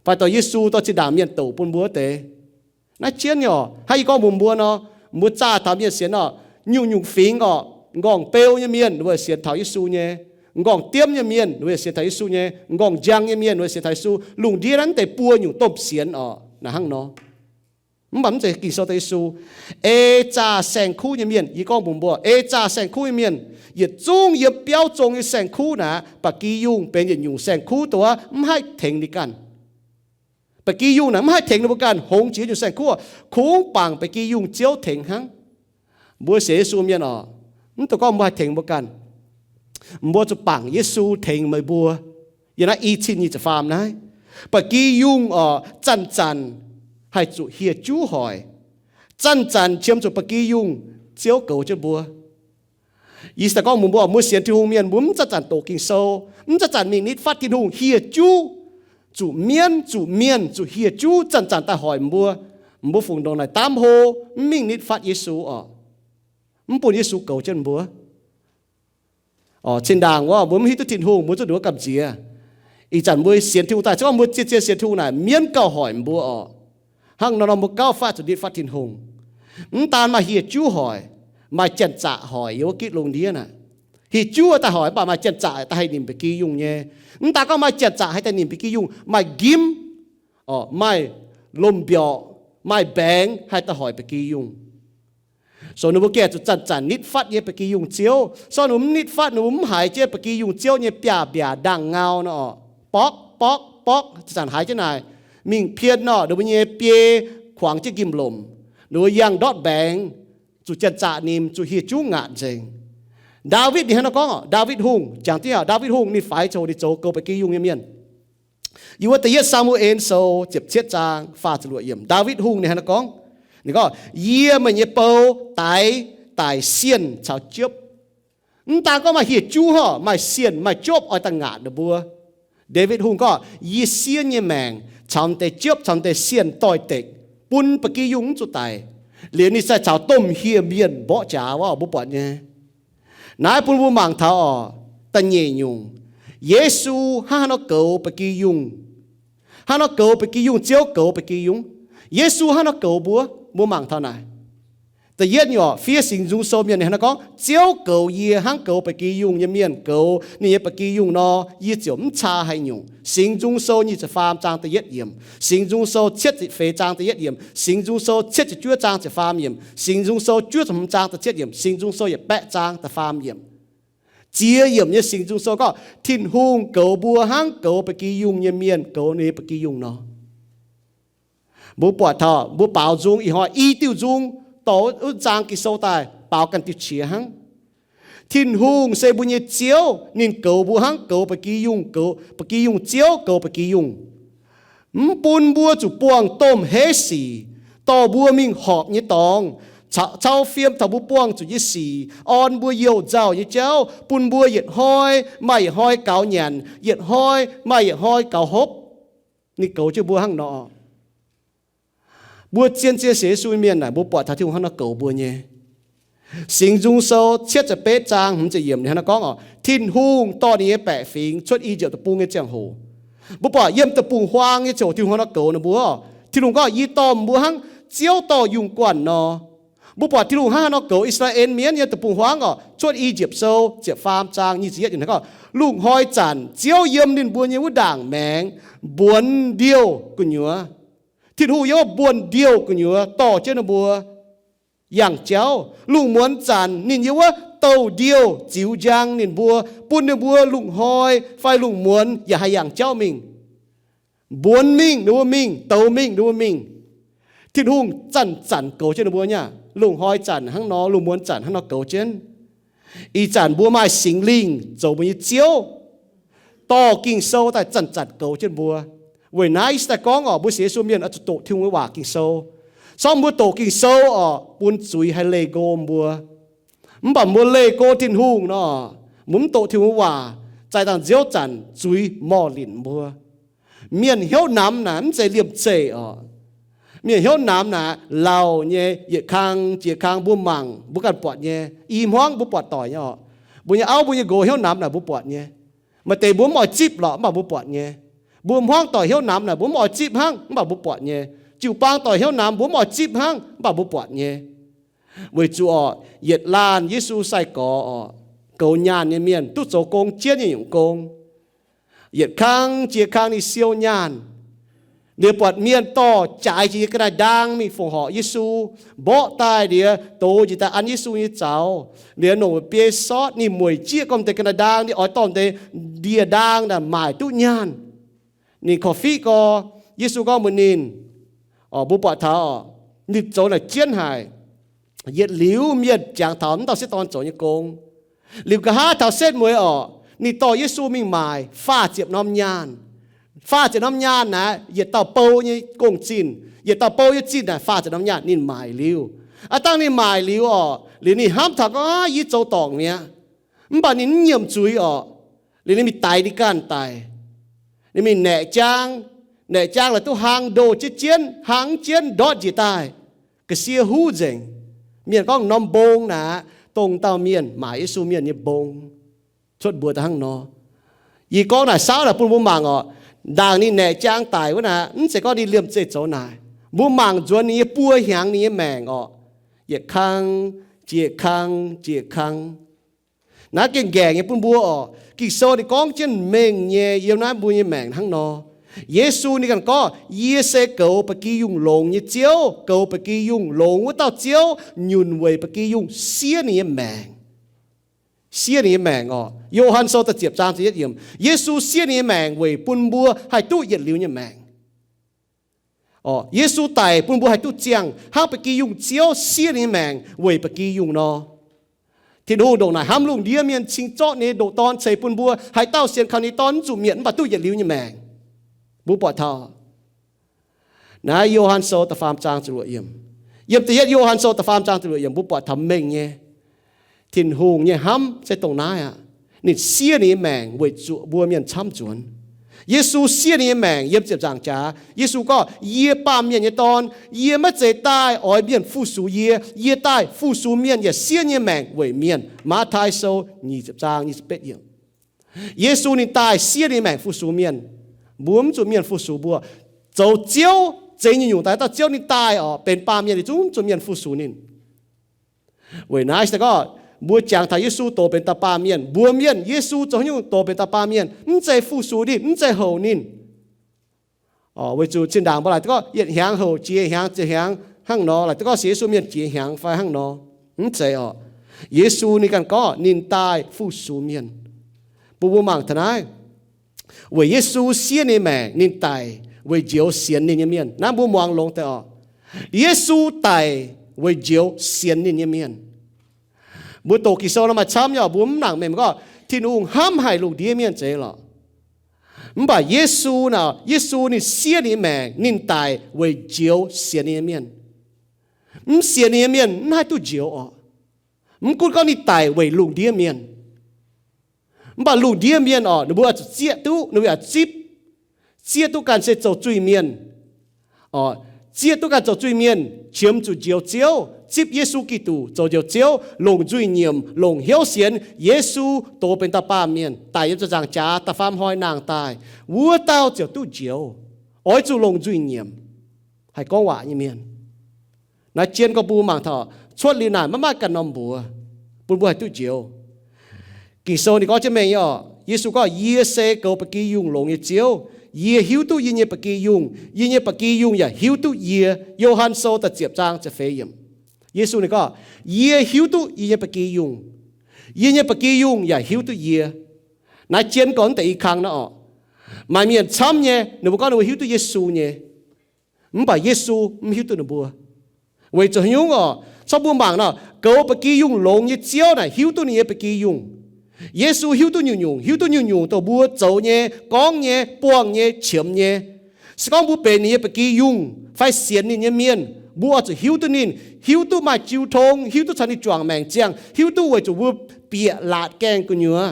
Fai dorh Yesu dorh zinh ndaangc mienh douc bun mbuo wuov deix? Naaiv jienv nyei oc. Hnangv yie gorngv mbuox mbuo nor, mbuo zaah taux mienh sienx oc, nyungc-nyungc fingx oc, m'nqorngv beu nyei mienh ninh mbuo sienx taux Yesu nyei, m'nqorngv diemv nyei mienh ninh mbuo sienx taux Yesu nyei, m'nqorngv njang nyei mienh ninh mbuo sienx taux Yesu. Lungh ndiev naaiv mv deix buo nyungc domh sienx oc, naaic hnangv nor. Mv baac mv zeiz Ging-Sou daaih Yesu. Ei zaah saeng-kuv nyei mienh, yie gorngv mbuox mbuo, ei zaah saeng-kuv nyei mienh, yietc zungv yiem biauv zong nyei saeng-kuv naaic, ba'gi yungh benx yietc nyungc saeng-kuv dongh mv haih tengx ninh ganh. Ba'gi yungh naaic mv haih tengx ninh mbuo ganh hongx jiex nyungc saeng-kuv, kungx bangc ba'gi yungh Ziouv tengx hnangv. Mbuo sienx Yesu mienh oc, Mv dungx gorngv mbuo haih tengx mbuo ganh. Mbuo zuqc bangc Yesu tengx meih mbuo. Yiem naaiv i cin nyic ziepc faam naaiv, ba'gi yungh oc, zanc-zanc haih zuqc hieh juv hoic. Zanc-zanc qiemx zuqc ba'gi yungh Ziouv goux jienv mbuo. Yie se gorngv mbuox mbuo, mbuo sienx Tin-Hungh mienh, mbuo mv zanc-zanc doqc Ging-Sou, mv zanc-zanc mingh nitv fatv Tin-Hungh, hieh juv, zuqc mienv, zuqc mienh, zuqc hieh juv zanc-zanc daaih hoic mbuo. Mbuo fungc ndongc naaic daamv hlo, mv mingh nitv fatv Yesu oc, mv bun Yesu goux jienv mbuo. Zinh ndaangc wuov mbuo mv hiuv duqv Tin-Hungh, mbuo zuqc nduov gamh nziex. Ih zanc mbuo sienx Tin-Hungh daaih, se gorngv mbuo zien-zien sienx Tin-Hungh naaic, mienv gauh hoic mbuo oc. Hnangv nor nor mbuo gauh faav zuqc nitv fatv Tin-Hungh. Mv daan maaih hieh juv hoic, maaih janx-zaqc hoic yiem wuov gitv lungh ndiev naaic. Hieh juv daaih hoic, mv baac maaih janx-zaqc daaih haih nimc ba'gi yungh nyei. Mv daan gorngv maaih janx-zaqc haih daaih nimc ba'gi yungh, maaih nqimv, maaih lomh mbiorqc, maaih mbaengx haih daaih hoic ba'gi yungh. So ninh mbuo gengh zuqc zanc-zanc nitv fatv nyei ba'gi yungh Ziouv. So ninh mbuo mv nitv fatv, ninh mbuo mv haiz jienv ba'gi yungh Ziouv nyei biaav-mbiaac ndaangh ngau nor, borqv borqv borqv, zanc-zanc haiz jienv naaic, mingh pien nor, ninh mbuo nyei biei kuangx jienv nqimh-lomc, ninh mbuo yangh ndortv mbaengx, zuqc janx-zaqc nimc, zuqc hieh juv ngaatc nzengc. Ndaawitv ninh hnangv nor gorngv, Ndaawitv Hungh, jangx diqv, Ndaawitv Hungh ninh faix coc ninh zoux goux ba'gi yungh nyei mienh. Yiem wuov Da'yietv Saa^mu^en Sou ziepc cietv zaang faah ziepc luoqc yiemc, Ndaawitv Hungh ninh hnangv naaiv gorngv, ninh gorngv, Yie meih nyei bou daix daic sienh caux jiopv. Mv daan gorngv maaih hieh juv hnangv, maaih sienh maaih jiopv oix daaih ngaatc ninh mbuo. Ndaawitv Hungh gorngv, Yie sienh nyei maengc caux deix jiopv caux deix sienh doix-dekc bun ba'gi yungh mv zuqc daic, liuz ninh sai caux domh hieh mienh mborqv jaax wuov, mbuo buatc nyei. Naaiv bun mbuo mangc taux oc, da'nyeic nyungc, Yesu hnangv haaix nor goux ba'gi yungh. Hnangv nor goux ba'gi yungh, Ziouv goux ba'gi yungh. Yesu hnangv nor goux mbuo, mbuo mangc taux naaic. Da'yietv nyungc, fiev Singx Nzung Sou mienh ninh hnangv nor gorngv, Ziouv goux yie hnangv goux ba'gi yungh nyei mienh goux ninh nyei ba'gi yungh nor, yie ziouc mv caa haaix nyungc. Singx Nzung Sou nyic ziepc faam zaang da'yietv yiemc, Singx Nzung Sou cietv ziepc feix zaang da'yietv yiemc, Singx Nzung Sou cietv ziepc juov zaang ziepc faam yiemc, Singx Nzung Sou juov ziepc hmz zaang da'cietv yiemc, Singx Nzung Sou yietc baeqv zaang da'faam yiemc. Ziex yiemc nyei Singx Nzung Sou gorngv Tin-Hungh goux mbuo hnangv goux ba'gi yungh nyei mienh goux ninh nyei ba'gi yungh nor. Mbuo buatc taux mbuo baaux nzung ih hnoi i diuh nzung dorh wuov zaang Ging-Sou daaih baaux ganh diuh qiex hnangv. Tin-Hungh se mbuo nyei Ziouv, ninh goux mbuo hnangv goux ba'gi yungh, goux ba'gi yungh, Ziouv goux ba'gi yungh. Mv bun mbuo zuqc buangh domh heiv sic, dorh mbuo mingh horpc nyei dorngx, cau fiem taux mbuo buangh zuqc nyei sic, orn mbuo youh nzauh nyei jauv, bun mbuo yietc hnoi maaih yietc hnoi gaux nyanc, yietc hnoi maaih yietc hnoi gaux hopv. Ninh goux jienv mbuo hnangv nor. Mbuo zien-zien sienx Yesu mienh naaic, mbuo buatc taux Tin-Hungh hnangv nor goux mbuo nyei. Singx Nzung Sou cietv ziepc betv zaang hmz ziepc yiemc ninh hnangv nor gorngv oc, Tin-Hungh dorh ninh nyei baeqc fingx cuotv I^yipv Deic-Bung nyei ziangh hoc, mbuo buatc yiem deic-bung-huaang nyei ziangh hoc Tin-Hungh hnangv nor goux ninh mbuo. Tin-Hungh gorngv, Yie dorh mbuo hnangv Ziouv dorh yungh guanh nor. Mbuo buatc Tin-Hungh hnangv haaix nor goux I^saa^laa^en Mienh yiem deic-bung-huaang oc. Cuotv I^yipv Sou ziepc faam zaang nyic ziepc yietv ninh gorngv, Lungh hnoi zanc Ziouv yiem ninh mbuo nyei wuov ndaangc maengx mbuonx ndiouh gu'nyuoz. Tin-Hungh yiem wuov mbuonx ndiouh gu'nyuoz dorh jienv ninh mbuo yangh jauv. Lungh muonz zanc ninh yiem wuov douh ndiouh ziux njang ninh mbuo, bun ninh mbuo lungh hnoi fai lungh muonz yaac haih yangh jauv mingh. Mbuonx mingh ninh mbuo mingh, douz mingh ninh mbuo mingh. Tin-Hungh zanc-zanc goux jienv ninh mbuo nyei aqv. Lungh hnoi zanc hnangv nor, lungh muonz zanc hnangv nor goux jienv. Ih zanc mbuo maaih Singx Lingh zoux mbuo nyei Ziouv, dorh Ging-Sou daaih zanc-zanc goux jienv mbuo. Weic naaiv yie se daaih gorngv oc, mbuo sienx Yesu mienh oix zuqc doqc Tin-Hungh nyei waac Ging-Sou. Se gorngv mbuo doqc Ging-Sou oc, bun zuiz haih leih nqo mbuo. Mv baac mbuo leih nqo Tin-Hungh nor, mbuo mv doqc Tin-Hungh nyei waac, zaih dangh nziouv zanc zuiz morh linc mbuo. Mienh hnyouv namx naaic mv zeiz liemh zeih oc. Mienh hnyouv namx naaic lauh nyei, yietc kang jiex kang mbuo mangc mbuo ganh buatc nyei. I hmuangv mbuo buatc doic nyei oc. Mbuo nyei auv mbuo nyei nqox hnyouv namx naaic mbuo buatc nyei. Maaih deix mbuo mv oix zipv lorqc mv baac mbuo buatc nyei. Mbuo hmuangv doic hnyouv namx naaic mbuo mv oix zipv hnangv mv baac mbuo buatc nyei. Jiu-baang doic hnyouv namx mbuo mv oix zipv hnangv mv baac mbuo buatc nyei. Weic zuqc oc, yietc laanh Yesu sai-gorx oc, goux nyaanh nyei mienh duqv zoux gong jienv nyei nyungc gong. Yietc kang jiex kang ninh siou nyaanh. Liuz buatc mienh dorh jaaix jiex nyei ga'naaiv ndaang mingh fongc horc Yesu, mborqv daaih liuz dox njiec daaih an Yesu nyei zaux. Liuz nongc biei sortv ninh mueic jieqv gormx deix ga'naaiv ndaang, ninh oix dorh deix ndie-ndaang naaic maaic duqv nyaanh. Ninh korv-fiqv gorx, Yesu gorngv mbuox ninh, mbuo buatc taux ninh zoux naaic jienv haic. Yietc liuz mienh jangx taux mv dauh sieqv dorn zoux nyei gong. Liuz nqa'haav taux setv mueiz orqc, ninh dorh Yesu mingh maaic faah ziepc norm nyaanh. Faah ziepc norm nyaanh naaic yietc dauh bou nyei gong-zinh, yietc dauh bou nyei zinh naaic faah ziepc norm nyaanh ninh maaic liuz. Aav dangh ninh maaic liuz orqc, liuz ninh hnamv taux gorngv, Aav, yie zoux dorngc mi'aqv. Mv baac ninh mv nyiemc zuiz orqc, liuz ninh mingh daix ninh ganh daic. Ninh mingh naeqc jaang, naeqc jaang laaix duqv hlang ndoh jienv jienv, hlang jienv ndortv njiec daaih, ga'sie huv nzengc. Mienh gorngv norm mbong naaic, dongh dauh mienh maaic Yesu mienh nyei mbong. Cuotv mbuox daaih hnangv nor. Yie gorngv naaic saauv naaic bun mbuo mangc orqc, ndaangc ninh naeqc jaang daic wuov naaic, mv zeiz gorngv ninh liemh zeih zoux naaic. Mbuo mangc nzuonx ninh nyei buo hnyangx ninh nyei maengc orqc, yietc kang, jiex kang, jiex kang. Naaiv gengh nqaengc nyei bun mbuo orqc. Ging-Sou ninh gorngv jienv mengh nyei yiem naaiv mbuo nyei maengc hnangv nor. Yesu ninh ganh gorngv, Yie se goux ba'gi yungh longx nyei Ziouv. Goux ba'gi yungh longx wuov dauh Ziouv nyunc weic ba'gi yungh siev ninh nyei maengc. Siev ninh nyei maengc orqc. Yo^han Sou da'ziepc zaang ziepc yietv yiemc, Yesu siev ninh nyei maengc weic bun mbuo haih duqv yietc liuz nyei maengc. Orqc, Yesu daic bun mbuo haih duqv ziangh hnangv ba'gi yungh Ziouv siev ninh nyei maengc weic ba'gi yungh nor. Tin-Hungh ndongc naaic hnamv lungh ndiev mienh cingx zorqv ninh nyei ndoqc Dorn ceix bun mbuo, haaix dauh sienx kaux ninh nyei Dorn mv zuqc mietc mv baac duqv yietc liuz nyei maengc. Mbuo buatc taux naaiv Yo^han Sou da'faam zaang ziepc luoqc yiemc. Yiem da'yietv Yo^han Sou da'faam zaang ziepc luoqc yiemc mbuo buatc taux mengh nyei Tin-Hungh nyei hnamv se dongh naaiv aqv. Ninh siev ninh nyei maengc weic zuqc mbuo mienh camv nzuonx. Yesu siev ninh nyei maengc yiem ziepc nzaangc jaax. Yesu gorngv, Yie baamh mienh nyei Dorn. Yie maiv zeiz daaih oix mienh fu-sux yie. Yie daaih fu-sux mienh yaac siev nyei maengc weic mienh. Matv^taai Sou nyic ziepc zaang nyic ziepc betv yiemc. Yesu ninh daaih siev ninh maengc fu-sux mienh. Mbuo mv zuqc mienh fu-sux mbuo. Zoux Ziouv, zeix nyungc-nyungc daaih dauh Ziouv ninh daaih orqc, benx baamh mienh, ninh zungv mv zuqc mienh fu-sux ninh. Weic naaiv se gorngv mbuo jangx taux Yesu doz benx dauh baamh mienh, mbuo mienh Yesu zoux haaix nyungc doz benx dauh baamh mienh? Mv zeiz fu-sux ninh, mv zeiz houc ninh. Weic zuqc zinh ndaangc mbuo laaic duqv gorngv yietc hnyangx houc jiex hnyangx, jiex hnyangx hnangv nor, laaic duqv gorngv sienx Yesu mienh jiex hnyangx fai hnangv nor. Mv zeiz orqc. Yesu ninh ganh gorngv ninh daaih fu-sux mienh. Bun mbuo mangc taux naaiv, weic Yesu siev ninh maengc, ninh daic weic njoux sienx ninh nyei mienh. Naaiv mbuo muangx longx deix orqc. Yesu daic weic njoux sienx ninh nyei mienh. Mbuo doqc Ging-Sou nor maaih camv nyei orqc, mbuo mv nangc mengh gorngv Tin-Hungh hnamv haic lungh ndiev mienh zeiz lorqc. Mv baac Yesu naaic, Yesu ninh siev ninh nyei maengc, ninh daic weic njoux sienx ninh nyei mienh. Mv sienx ninh nyei mienh mv haih duqv njoux orqc. Mv gunv gorngv ninh daic weic lungh ndiev mienh, mv baac lungh ndiev mienh orqc, ninh mbuo oix zuqc zieqv duqv, ninh mbuo yaac zipv, zieqv duqv ganh se zoux zuiz-mienh. Zieqv duqv ganh zoux zuiz-mienh, qiemx zuqc njoux Ziouv, zipv Yesu Giduc zoux njoux Ziouv, longc nzuih nyiemc, longc hnyouv sienx Yesu, doz benx dauh baamh mienh, daic yiem ziepc nzaangc jaax, da'faam hnoi nangh daaih, wuov dauh ziouc duqv njoux. Oix zuqc longc nzuih nyiemc haih gorngv waac nyei mienh. Naaiv jienv gorngv bun mbuo mangc taux cuotv liuz naaic maiv maaih ganh norm mbuox bun mbuo haih duqv njoux. Ging-Sou ninh gorngv jienv mengh nyei orqc, Yesu gorngv, Yie se goux ba'gi yungh longx nyei Ziouv. Yie hiuv duqv yie nyei ba'gi yungh, yie nyei ba'gi yungh yaac hiuv duqv yie. Yo^han Sou da'ziepc zaang ziepc feix yiemc. Yesu ninh gorngv, Yie hiuv duqv yie nyei ba'gi yungh, yie nyei ba'gi yungh yaac hiuv duqv yie. Naaiv jienv gorngv deix i kang naaiv orqc, maaih mienh camv nyei, ninh mbuo gorngv ninh mbuo hiuv duqv Yesu nyei, mv baac Yesu mv hiuv duqv ninh mbuo. Weic zuqc haaix nyungc orqc? Corc mbuo mangc nor, goux ba'gi yungh longx nyei Ziouv naaic hiuv duqv ninh nyei ba'gi yungh. Yesu hiuv duqv nyungc-nyungc, hiuv duqv nyungc-nyungc dongh mbuo zoux nyei, gorngv nyei, buangh nyei, qiemx nyei. Se gorngv mbuo benx ninh nyei ba'gi yungh fai sienx ninh nyei mienh, mbuo oix zuqc hiuv duqv ninh, hiuv duqv maaih jiu tong, hiuv duqv caux ninh juangc maengc ziangh, hiuv duqv weic zuqc mbuo bieqc laatc gaengh gu'nyuoz.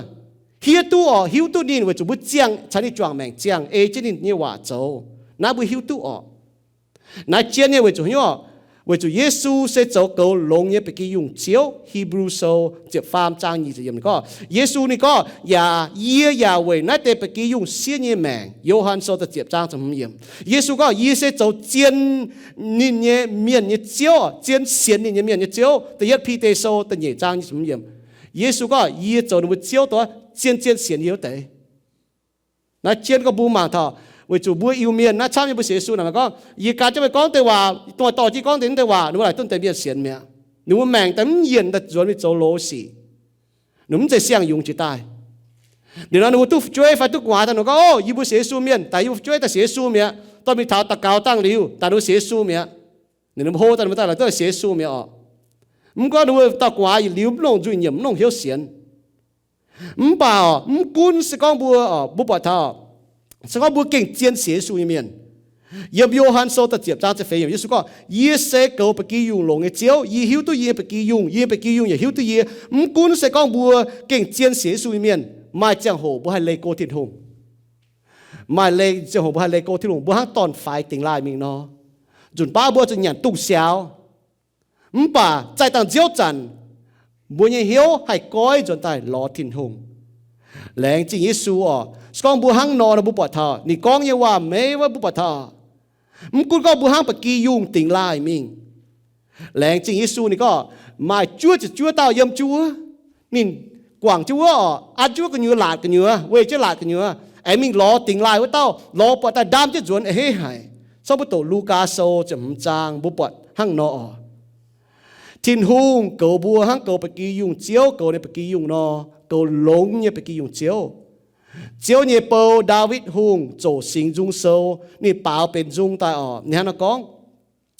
Hiuv duqv orqc, hiuv duqv ninh weic zuqc mbuo ziangh caux ninh juangc maengc ziangh, ei jienv ninh nyei waac zoux. Naaiv mbuo hiuv duqv orqc. Naaiv jienv nyei weic zuqc haaix nyungc orqc? Weic zuqc Yesu se zoux goux longx nyei ba'gi yungh Ziouv. Hipv^lu Sou ziepc faam zaang nyic ziepc yiemc ninh gorngv, Yesu ninh gorngv, Yaac yie yaac weic naaiv deix ba'gi yungh siev nyei maengc. Yo^han Sou da'ziepc zaang ziepc hmz yiemc, Yesu gorngv, Yie se zoux zien ninh nyei mienh nyei Ziouv, zien sienx ninh nyei mienh nyei Ziouv. Da'yietv Bide Sou da'nyeic zaang nyic ziepc hmz yiemc, Yesu gorngv, Yie zoux ninh mbuo Ziouv, dongh zien-zien sienx yie wuov deix. Naaiv jienv gorngv mbuo mangc taux, weic zuqc mbuo Iu-Mienh naaiv camv nyei mbuo sienx Yesu naaic, maaih gorngv yie gan jienv meih gorngv deix waac, dorh jienv gorngv deix, deix waac, ninh mbuo laaic duqv deix mienh sienx mi'aqv. Ninh mbuo maengc daaih mv yienc daaih nzuonx mingh zoux loz sic. Ninh mv zeiz siang-yungz jiex daaih. Liuz nor ninh mbuo duqv fu'jueiv fai duqv gu'nguaaz daaih, ninh mbuo gorngv, Ov, yie mbuo sienx Yesu mienh, daaih yie mbuo fu'jueiv daaih sienx Yesu mi'aqv. Dorh mingh taux daux gaux dangh liuz, daaih ninh mbuo sienx Yesu mi'aqv. Ninh mbuo hlo daaih, ninh mbuo daaih laaic duqv sienx Yesu mi'aqv orqc. Mv gorngv ninh mbuo dauh gu'nguaaz yietc liuz mv longc nzuih nyiemc, mv longc hnyouv sienx. Mv baac mv gunv se gorngv mbuo, mbuo buatc taux, se gorngv mbuo gengh zien sienx Yesu nyei mienh, yiem Yo^han Sou da'ziepc zaang ziepc feix yiemc, Yesu gorngv, Yie se goux ba'gi yungh longx nyei Ziouv. Yie hiuv duqv yie nyei ba'gi yungh, yie nyei ba'gi yungh yaac hiuv duqv yie. Mv gunv se gorngv mbuo gengh zien sienx Yesu nyei mienh, maaih ziangh hoc mbuo haih leih go Tin-Hungh. Maaih leih ziangh hoc mbuo haih leih go Tin-Hungh, mbuo hnangv dorn-faix dingx laaih mingh nor. Nzunc baav mbuo zuqc nyanc dungz siaaux. Mv baac zaih dangh nziouv zanc, mbuo nyei hnyouv haih goiv nzuonx daaih lorz Tin-Hungh. Laengz zingh Yesu oc. Se gorngv mbuo hnangv nor, mbuo buatc taux ninh gorngv nyei waac-meiv wuov, mbuo buatc taux, mv gunv gorngv mbuo hnangv ba'gi yungh dingx laaih mingh. Laengz zingh Yesu, ninh gorngv maaih juov ziepc juov dauh yiem jienv wuov. Ninh guangc jienv wuov oc, an jienv wuov gu'nyuoz, laatc gu'nyuoz, weih jienv laatc gu'nyuoz, aengx mingh lorz dingx laaih wuov dauh, lorz buatc daaih ndaam jienv nzuonx, a'hneiv haic. Cong mbuo doqc Lugaa Sou ziepc hmz zaang, mbuo buatc hnangv nor oc. Tin-Hungh goux mbuo hnangv goux ba'gi yungh ziouv goux ninh ba'gi yungh nor, goux longx nyei ba'gi yungh ziouv. Ziouv nyei bou, Ndaawitv Hungh, zoux Singx Nzung Sou, ninh baaux benx nzung daaih oc. Ninh hnangv nor gorngv,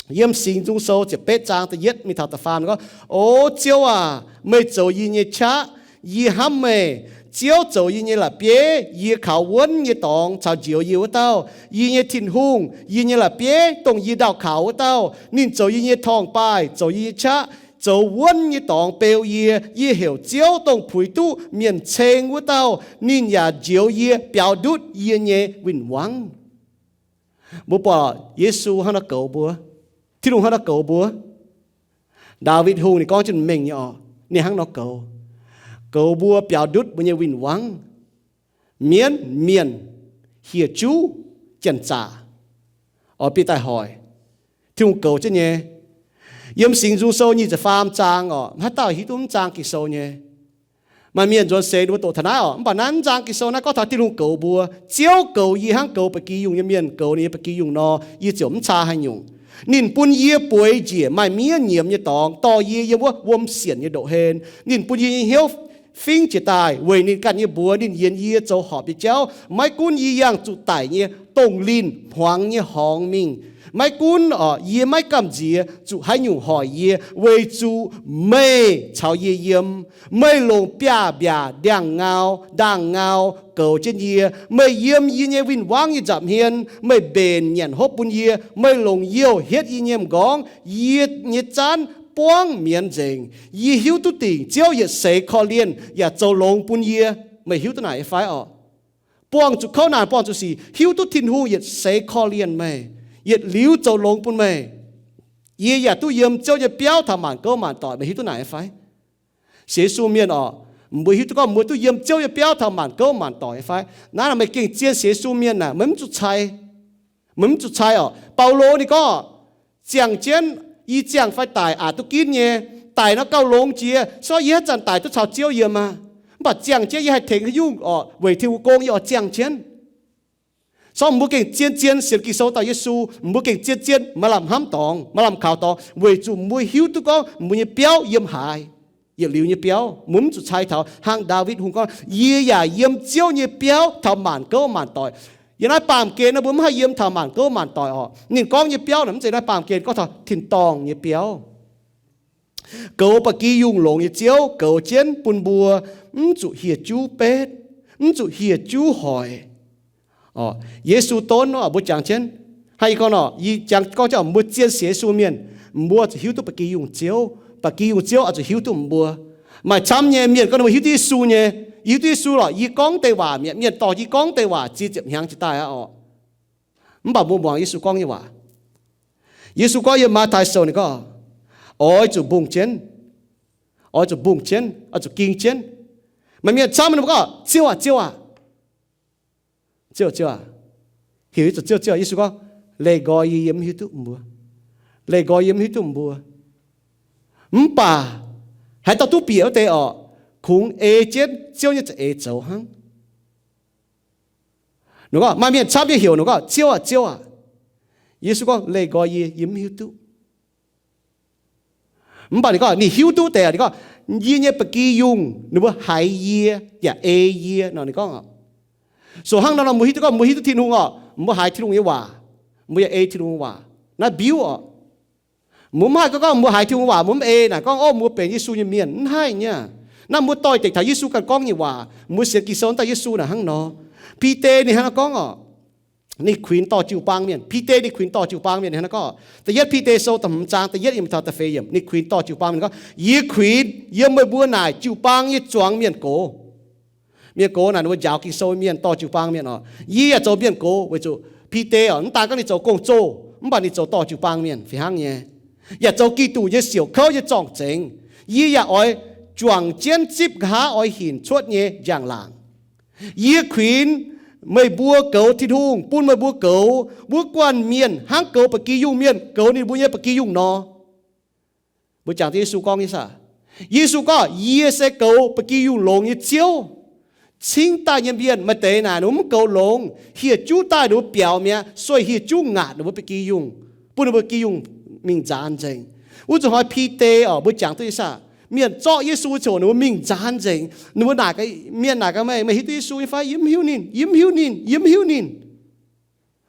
yiem Singx Nzung Sou ziepc betv zaang da'yietv mingh taux da'faam gorngv, O Ziouv aac, meih zoux yie nyei qaqv, yie hnamv meih. Ziouv zoux yie nyei la'bieiv, yie kaux wuonv nyei dorngx caux njoux yie wuov dauh, yie nyei Tin-Hungh, yie nyei la'bieiv, dongh yie ndaauh kaux wuov dauh. Ninh zoux yie nyei torngv-baaih, zoux yie nyei qaqv, zoux wuonv nyei dorngx beu yie. Yie heuc Ziouv, dongh puix duqv mienh ceng wuov dauh. Ninh yaac njoux yie, biaux ndutv yie nyei win-wangv. Mbuo buatc Yesu hnangv nor goux mbuo. Tin-Hungh hnangv nor goux mbuo. Ndaawitv Hungh ninh gorngv jienv mengh nyei oc, ninh hnangv nor goux. Goux mbuo biaux ndutv mbuo nyei win-wangv. Mienv, mienh, hieh juv, janx-zaqc, oix bieqc daaih hoic. Tin-Hungh goux jienv nyei. Yiem Singx Nzung Sou nyic ziepc faam zaang oc, haaix dauh hiuv duqv mv zaang Ging-Sou nyei? Maaih mienh nzuonx seix ninh mbuo doqc taux naaiv oc. Mv baac naaiv mv zaang Ging-Sou naaiv gorngv taux Tin-Hungh goux mbuo. Ziouv goux yie hnangv goux ba'gi yungh nyei mienh goux ninh nyei ba'gi yungh nor, yie ziouc mv caa haaix nyungc. Ninh bun yie bueix njiec maaih miev nyiemz nyei dorngx, dorh yie yiem wuov wuom sienc nyei ndoqv-hlen. Ninh bun yie nyei hnyouv fingv jiez daaih weic ninh ganh nyei mbuox. Ninh yienx yie zoux horpc nyei jauv. Maiv gunv yie yangh zuqc daic nyei dongh linh hmuangx nyei horngz mingh, maiv gunv oc yie maiv gamh nziex zuqc haaix nyungc hoic yie, weic zuqc meih caux yie yiem. Meih longc biaav-mbiaac ndiangx-ngau, ndaangh-ngau goux jienv yie. Meih yiem yie nyei win-wangv nyei nza'hmien. Meih mbenc nyanc hopv bun yie. Meih longc youh hietv yie nyei m'nqorngv. Yie nyei zaanv buangv mienz nzengc. Yie hiuv duqv dingc Ziouv yietc seix korv-lienh yaac zoux longx bun yie. Meih hiuv duqv naaic nyei fai oc? Buangh zuqc kouv naanc, buangh zuqc sic, hiuv duqv Tin-Hungh yietc seix korv-lienh meih, yietc liuz zoux longx bun meih. Yie yaac duqv yiem Ziouv nyei biauv taux maanc gouv maanc doic. Meih hiuv duqv naaic nyei fai? Sienx Yesu mienh oc, mbuo hiuv duqv gorngv mbuo duqv yiem Ziouv nyei biauv taux maanc gouv maanc doic nyei fai? Naaiv nor meih gengh zien sienx Yesu mienh naaic, meih mv zuqc cai. Meih mv zuqc cai oc. Baulo ninh gorngv, ziangh jienv, yie ziangh fai daic aqc duqv ginv nyei. Daic nor gauh longx jiex, se gorngv yie haaix zanc daic duqv caux Ziouv yiem aqv. Mv baac ziangh jienv yie haih tengx haaix nyungc oc, weic Tin-Hungh gong yie oix ziangh jienv. Se gorngv mbuo gengh zien-zien sienx Ging-Sou dauh Yesu, mbuo gengh zien-zien maaih lamh hnamv dorngx, maaih lamh kaux dorngx, weic zuqc mbuo hiuv duqv gorngv mbuo nyei biauv yiem haaix, yietc liuz nyei biauv. Mbuo mv zuqc cai taux hnangv Ndaawitv Hungh gorngv, yie yaac yiem Ziouv nyei biauv taux maanc gouv maanc doic. Yiem naaiv baamh gen nor mbuo mv haih yiem taux maanc gouv maanc doic oc. Ninh gorngv nyei biauv naaic mv zeiz naaiv baamh gen, gorngv taux tin-dorngh nyei biauv. Goux ba'gi yungh longx nyei Ziouv goux jienv bun mbuo mv zuqc hieh juv betv, mv zuqc hieh juv hoic. Yesu donv nor mbuo jangx jienv, hnangv yie gorngv nor, yie jangx gorngv jienv mbuo zien sienx Yesu mienh, mbuo zuqc hiuv duqv ba'gi yungh Ziouv. Ba'gi yungh Ziouv oix zuqc hiuv duqv mbuo. Maaih camv nyei mienh gorngv ninh mbuo hiuv duqv Yesu nyei, yie hiuv duqv Yesu lorqc, yie gorngv deix waac mi'aqv, mienh dorh yie gorngv deix waac ziex ziepc hnyangx jiex daaih aqv oc. Mv baac mbuo muangx Yesu gorngv nyei waac. Yesu gorngv yiem Matv^taai Sou ninh gorngv, oix zuqc mbungh jienv, oix zuqc mbungh jienv, oix zuqc ging jienv. Maaih mienh camv ninh mbuo gorngv, Ziouv aac, Ziouv aac, Ziouv, Ziouv aac, heuc yie zuqc Ziouv, Ziouv aac. Yesu gorngv, leih nqoi yie, yie mv hiuv duqv mbuo. Leih nqoi yie mv hiuv duqv mbuo. Mv baac haaix dauh duqv bieqc wuov deix orqc, kungx ei jienv Ziouv nyei za'eix zoux hnangv. Ninh gorngv maaih mienh camv nyei heuc ninh gorngv, Ziouv aac, Ziouv aac. Yesu gorngv, leih nqoi yie, yie mv hiuv duqv. Mv baac ninh gorngv ninh hiuv duqv deix, ninh gorngv, yie nyei ba'gi yungh ninh mbuo haiz yie yaac ei yie nor. Ninh gorngv, so hnangv nor nor mbuo hiuv duqv gorngv mbuo hiuv duqv Tin-Hungh orqc, mbuo haiz Tin-Hungh nyei waac, mbuo yaac ei Tin-Hungh nyei waac. Naaiv mbiuv orqc. Mbuo mv haih gorngv, gorngv mbuo haiz Tin-Hungh waac mbuo mv ei naaic gorngv, o, mbuo benx Yesu nyei mienh. Mv haih nyei. Naaiv mbuo doix-dekc taux Yesu ganh gorngv nyei waac, mbuo sienx Ging-Sou daaih Yesu naaic hnangv nor. Bide ninh hnangv nor gorngv oc. Ninh kuinx dorh jiu-baang mienh. Bide ninh kuinx dorh jiu-baang mienh hnangv nor gorngv. Da'yietv Bide Sou da'hmz zaang da'yietv yiemc taux da'feix yiemc, ninh kuinx dorh jiu-baang mienh gorngv, yie kuinx yie meih mbuo naaic jiu-baang nyei zuangx mienh gox. Mienh gox naaic ninh mbuo njaaux Ging-Sou mienh, dorh jiu-baang mienh oc. Yie yaac zoux mienh gox weic zuqc Bide oc, mv daan gorngv ninh zoux gong-zoh, mv baac ninh zoux dorh jiu-baang mienh fih hnangv nyei. Yaac zoux Giduc nyei siouc kouv nyei zorng-zengx. Yie yaac oix juangc jienv zipv nqa'haav oix hinc cuotv nyei njang-laangc. Yie kuinx meih mbuo goux Tin-Hungh, bun meih mbuo goux wuov guanh mienh hnangv goux ba'gi yungh mienh goux ninh mbuo nyei ba'gi yungh nor. Mbuo jangx duqv Yesu gorngv nyei saah? Yesu gorngv, yie se goux ba'gi yungh longx nyei Ziouv. Cingv daaih nyei mienh maaih deix naaic ninh mbuo mv goux longx, hieh juv daaih ninh mbuo biaux mi'aqv, sueih hieh juv ngaatc ninh mbuo ba'gi yungh, bun ninh mbuo ba'gi yungh mingh nzaanx nzengc. Wuov zuqc hnoi Bide oc, mbuo jangx duqv nyei saah? Mienh zorqv Yesu ziouc ninh mbuo mingh nzaanx nzengc. Ninh mbuo naaic, mienh naaic gaax, meih, meih hiuv duqv Yesu nyei fai? Yie mv hiuv ninh, yie mv hiuv ninh, yie mv hiuv ninh.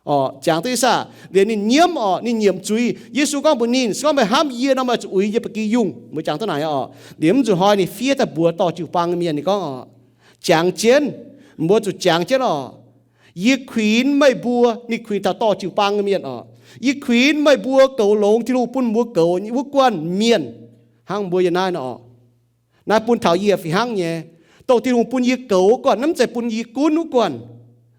Oc, jangx duqv nyei saah? Liuz ninh nyiemv oc, ninh nyiemc zuiz. Yesu gorngv mbuox ninh, se gorngv meih hnamv yie nor, meih zuqc uix yie ba'gi yungh. Mbuo jangx duqv naaic oc. Liuz mv zuqc hnoi ninh fiev daaih mbuox dorh jiu-baang mienh, ninh gorngv oc, jangx jienv, mbuo zuqc jangx jienv oc. Yie kuinx meih mbuo, ninh kuinx taux dorh jiu-baang mienh oc. Yie kuinx meih mbuo goux longx Tin-Hungh bun mbuo goux wuov guanh mienh hnangv mbuo yiem naaiv nor oc. Naaiv bun taux yie fih hnangv nyei. Dongh Tin-Hungh bun yie goux wuov guanh, mv zeiz bun yie gunv wuov guanh,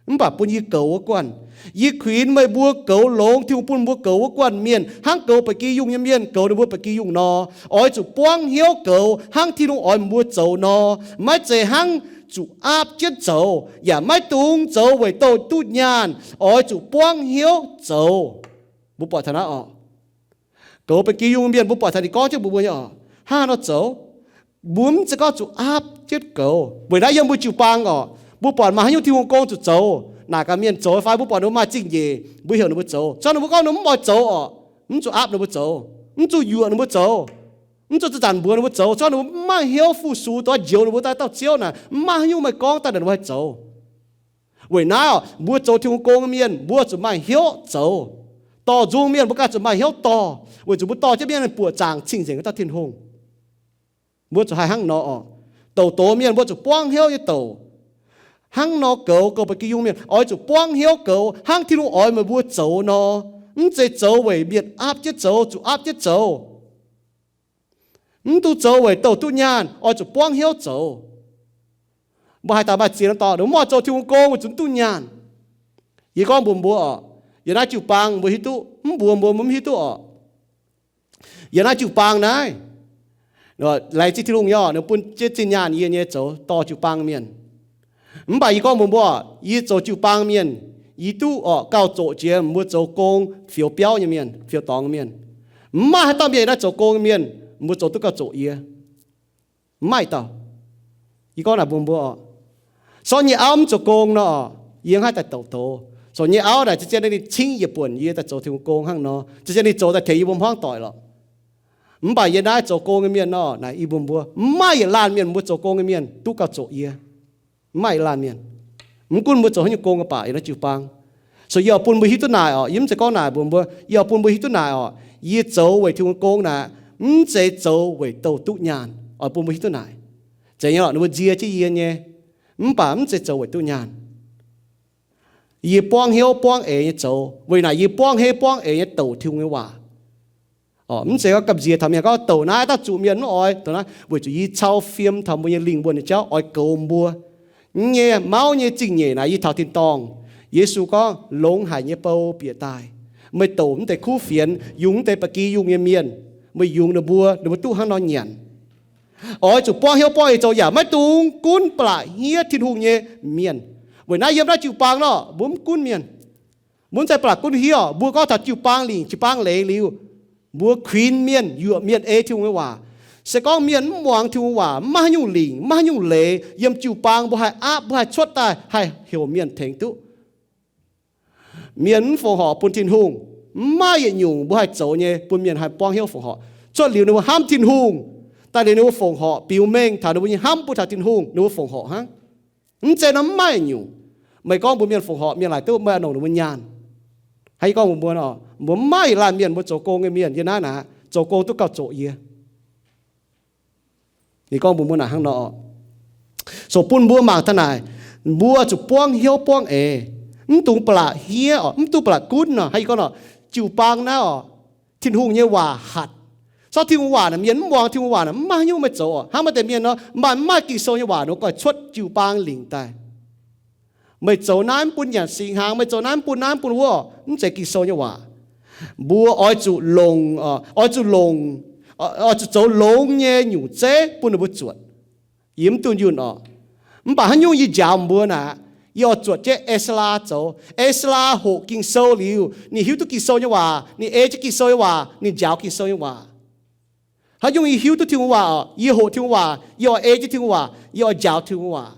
mv baac bun yie goux wuov guanh. Yie kuinx meih mbuo goux longx Tin-Hungh bun mbuo goux wuov guanh mienh hnangv goux ba'gi yungh nyei mienh goux ninh mbuo ba'gi yungh nor. Oix zuqc buangv hnyouv goux hnangv Tin-Hungh oix mbuo zoux nor. Maiv zeiz hnangv zuqc aapv jienv zoux, yaac maiv dungx zoux weic douh duqv nyaanh. Oix zuqc buangv hnyouv zoux. Mbuo buatc taux naaiv oc. Goux ba'gi yungh mienh mbuo buatc taux ninh gorngv jienv mbuox mbuo nyei oc, hnangv haaix nor zoux. Mbuo mv zeiz gorngv zuqc aapv jienv goux. Weic naaiv yiem mbuo jiu-baang oc, mbuo buatc maaih haaix nyungc Tin-Hungh gong zuqc zoux, naaic gaax mienh zoux fai mbuo buatc ninh mbuo maaih zingh nyeic, mbuo heuc ninh mbuo zoux. Zorqv ninh mbuo gorngv ninh mbuo mv oix zoux oc, mv zuqc aapv ninh mbuo zoux, mv zuqc yuoqc ninh mbuo zoux, mv zuqc zanc mbuox ninh mbuo zoux, zorqv ninh mbuo mv maaih hnyouv fu-sux, dorh njoux ninh mbuo daaih dauh Ziouv naaic, mv maaih haaix nyungc meih gorngv daaih ninh mbuo haih zoux. Weic naaiv oc, mbuo zoux Tin-Hungh gong nyei mienh, mbuo zuqc maaih hnyouv zoux. Dorh nzung mienh mbuo ganh zuqc maaih hnyouv dorh, weic zuqc mbuo dorh jienv mienh buoqc zaangc cing-nzengc wuov dauh Tin-Hungh. Mbuo zuqc haih hnangv nor oc. Douc doz mienh mbuo zuqc buangv hnyouv nyei douc. Hnangv nor goux, goux ba'gi yungh mienh oix zuqc buangv hnyouv goux hnangv Tin-Hungh oix meih mbuo zoux nor. Mv zeiz zoux weic mienh aapv jienv zoux, zuqc aapv jienv zoux. Mv dungx zoux weic douh duqv nyaanh, oix zuqc buangv hnyouv zoux. Mbuo haaix dauh maaih ziex norm dorngx, mv oix zoux Tin-Hungh gong weic zuqc mv duqv nyaanh. Yie gorngv mbuox mbuo oc, yiem naaiv jiu-baang mbuo hiuv duqv, mv mbuox mbuo, mbuo mv hiuv duqv oc. Yiem naaiv jiu-baang naaiv, laengz zingh Tin-Hungh nyei oc, ninh bun jienv zinh nyaanh yie nyei zoux dorh jiu-baang mienh. Mv baac yie gorngv mbuox mbuo, yie zoux jiu-baang mienh, yie duqv oc gauh zoqc jiex mbuo zoux gong fioux biauv nyei mienh, fioux dorngx nyei mienh. Mv maaih haaix dauh mienh naaiv zoux gong nyei mienh, mbuo zoux duqv gauh zoqc yie. Mv maaih dauh. Yie gorngv naaic mbuox mbuo oc, sortv nyei auv mv zoux gong nor, yie mv haih daaih douc doz. Sortv nyei auv naaic zien-zien ninh cingv yietc buonc yie daaih zoux Tin-Hungh gong hnangv nor, zien-zien ninh zoux daaih tengx yie mbuo hmuangv doic lorqc. Mv baac yie naaiv zoux gong nyei mienh nor, naaic yie mbuox mbuo, mv maaih yietc laanh mienh mbuo zoux gong nyei mienh duqv gauh zoqc yie. Mv maaih yietc laanh mienh. Mv gunv mbuo zoux haaix nyungc gong nyei baac yiem naaiv jiu-baang. So yie oix bun mbuo hiuv duqv naaic oc, yie mv zeiz gorngv naaic mbuox mbuo, yie oix bun mbuo hiuv duqv naaic oc, yie zoux weic Tin-Hungh gong naaic, mv zeiz zoux weic douh duqv nyaanh. Oix bun mbuo hiuv duqv naaic. Zeiz nyei lorqc, ninh mbuo nzie jienv yie nyei, mv baac mv zeiz zoux weic duqv nyaanh. Yie buangv hnyouv buangv eix nyei zoux, weic naaic yie buangv hnyouv buangv eix nyei douc Tin-Hungh nyei waac. Mv zeiz gorngv gamh nziex taux mienh gorngv douc naaiv daav zuqc mienh mv oix douc naaiv, weic zuqc yie cau fiem taux mbuo nyei lingh wuonh nyei jauv oix goux mbuo. Nyei mauv nyei zingh nyeic naaic yie taux tin-dorngh. Yesu gorngv, longx haic nyei bou bieqc daaih. Meih douc mv deix kuv fienx, yungz mv deix ba'gi yungh nyei mienh. Meih yungz ninh mbuo, ninh mbuo duqv hnangv nor nyanc. Oix zuqc buangv hnyouv buangv eix zoux yaac maiv dungx gunv ba'laqc hniev Tin-Hungh nyei mienh. Weic naaiv yiem naaiv jiu-baang nor, mbuo mv gunv mienh. Mbuo mv zeiz ba'laqc gunv hniev oc. Mbuo gorngv taux jiu-baang lingc, jiu-baang leiz liuz, mbuo kuinx mienh, yuoqc mienh ei Tin-Hungh nyei waac. Se gorngv mienh mv muangx Tin-Hungh waac, mv maaih haaix nyungc lingc, mv maaih haaix nyungc leiz, yiem jiu-baang mbuo haih aapv, mbuo haih cuotv daaih, haih heuc mienh tengx duqv. Mienh mv fongc horc bun Tin-Hungh, mv maaih yietc nyungc mbuo haih zoux nyei bun mienh haih buangv hnyouv fongc horc. Cuotv liuz ninh mbuo hnamv Tin-Hungh, daaih liuz ninh mbuo fongc horc biux mengh taux ninh mbuo nyei hnamv bun taux Tin-Hungh, ninh mbuo fongc horc hnangv. Mv zeiz nor mv maaih nyungc. Meih gorngv mbuox mienh fongc horc, mienh laaic duqv meih a'nongc ninh mbuo nyaanh. Hnangv yie gorngv mbuox mbuo nor, mbuo mv maaih yietc laanh mienh mbuo zoux gong nyei mienh yiem naaiv naaic, zoux gong duqv gauh zoqc yie. Ninh gorngv mbuox mbuo naaic hnangv nor, so bun mbuo mangc taux naaic, mbuo zuqc buangv hnyouv buangv eix, mv dungx ba'laqc hniev oc, mv dungx ba'laqc gunv nor. Hnangv yie gorngv nor, jiu-baang naaiv oc, Tin-Hungh nyei waac hatc. Sortv Tin-Hungh waac naaic, mienh mv muangx Tin-Hungh waac naaic, mv maaih haaix nyungc meih zoux oc. Hnangv maaih deix mienh nor, maaih mv maaih Ging-Sou nyei waac nor, goiv cuotv jiu-baang lingc daaih. Meih zoux naaiv mv bun nyanc singx hnaangx, meih zoux naaiv mv bun naaiv mv bun wuov, mv zeiz Ging-Sou nyei waac. Mbuo oix zuqc longx, oix zuqc longx, oix zuqc zoux longx nyei nyungc zeiv bun ninh mbuo zuotc. Yie mv duqv yunh oc. Mv baac haaix nyungc yie njaaux mbuo naaic, yie oix zuotc jienv Ezra zoux. Ezra hoqc Ging-Sou liuz, ninh hiuv duqv Ging-Sou nyei waac, ninh ei jienv Ging-Sou nyei waac, ninh njaaux Ging-Sou nyei waac. Haaix nyungc yie hiuv duqv Tin-Hungh waac oc, yie hoqc Tin-Hungh waac, yie oix ei jienv Tin-Hungh waac, yie oix njaaux Tin-Hungh waac.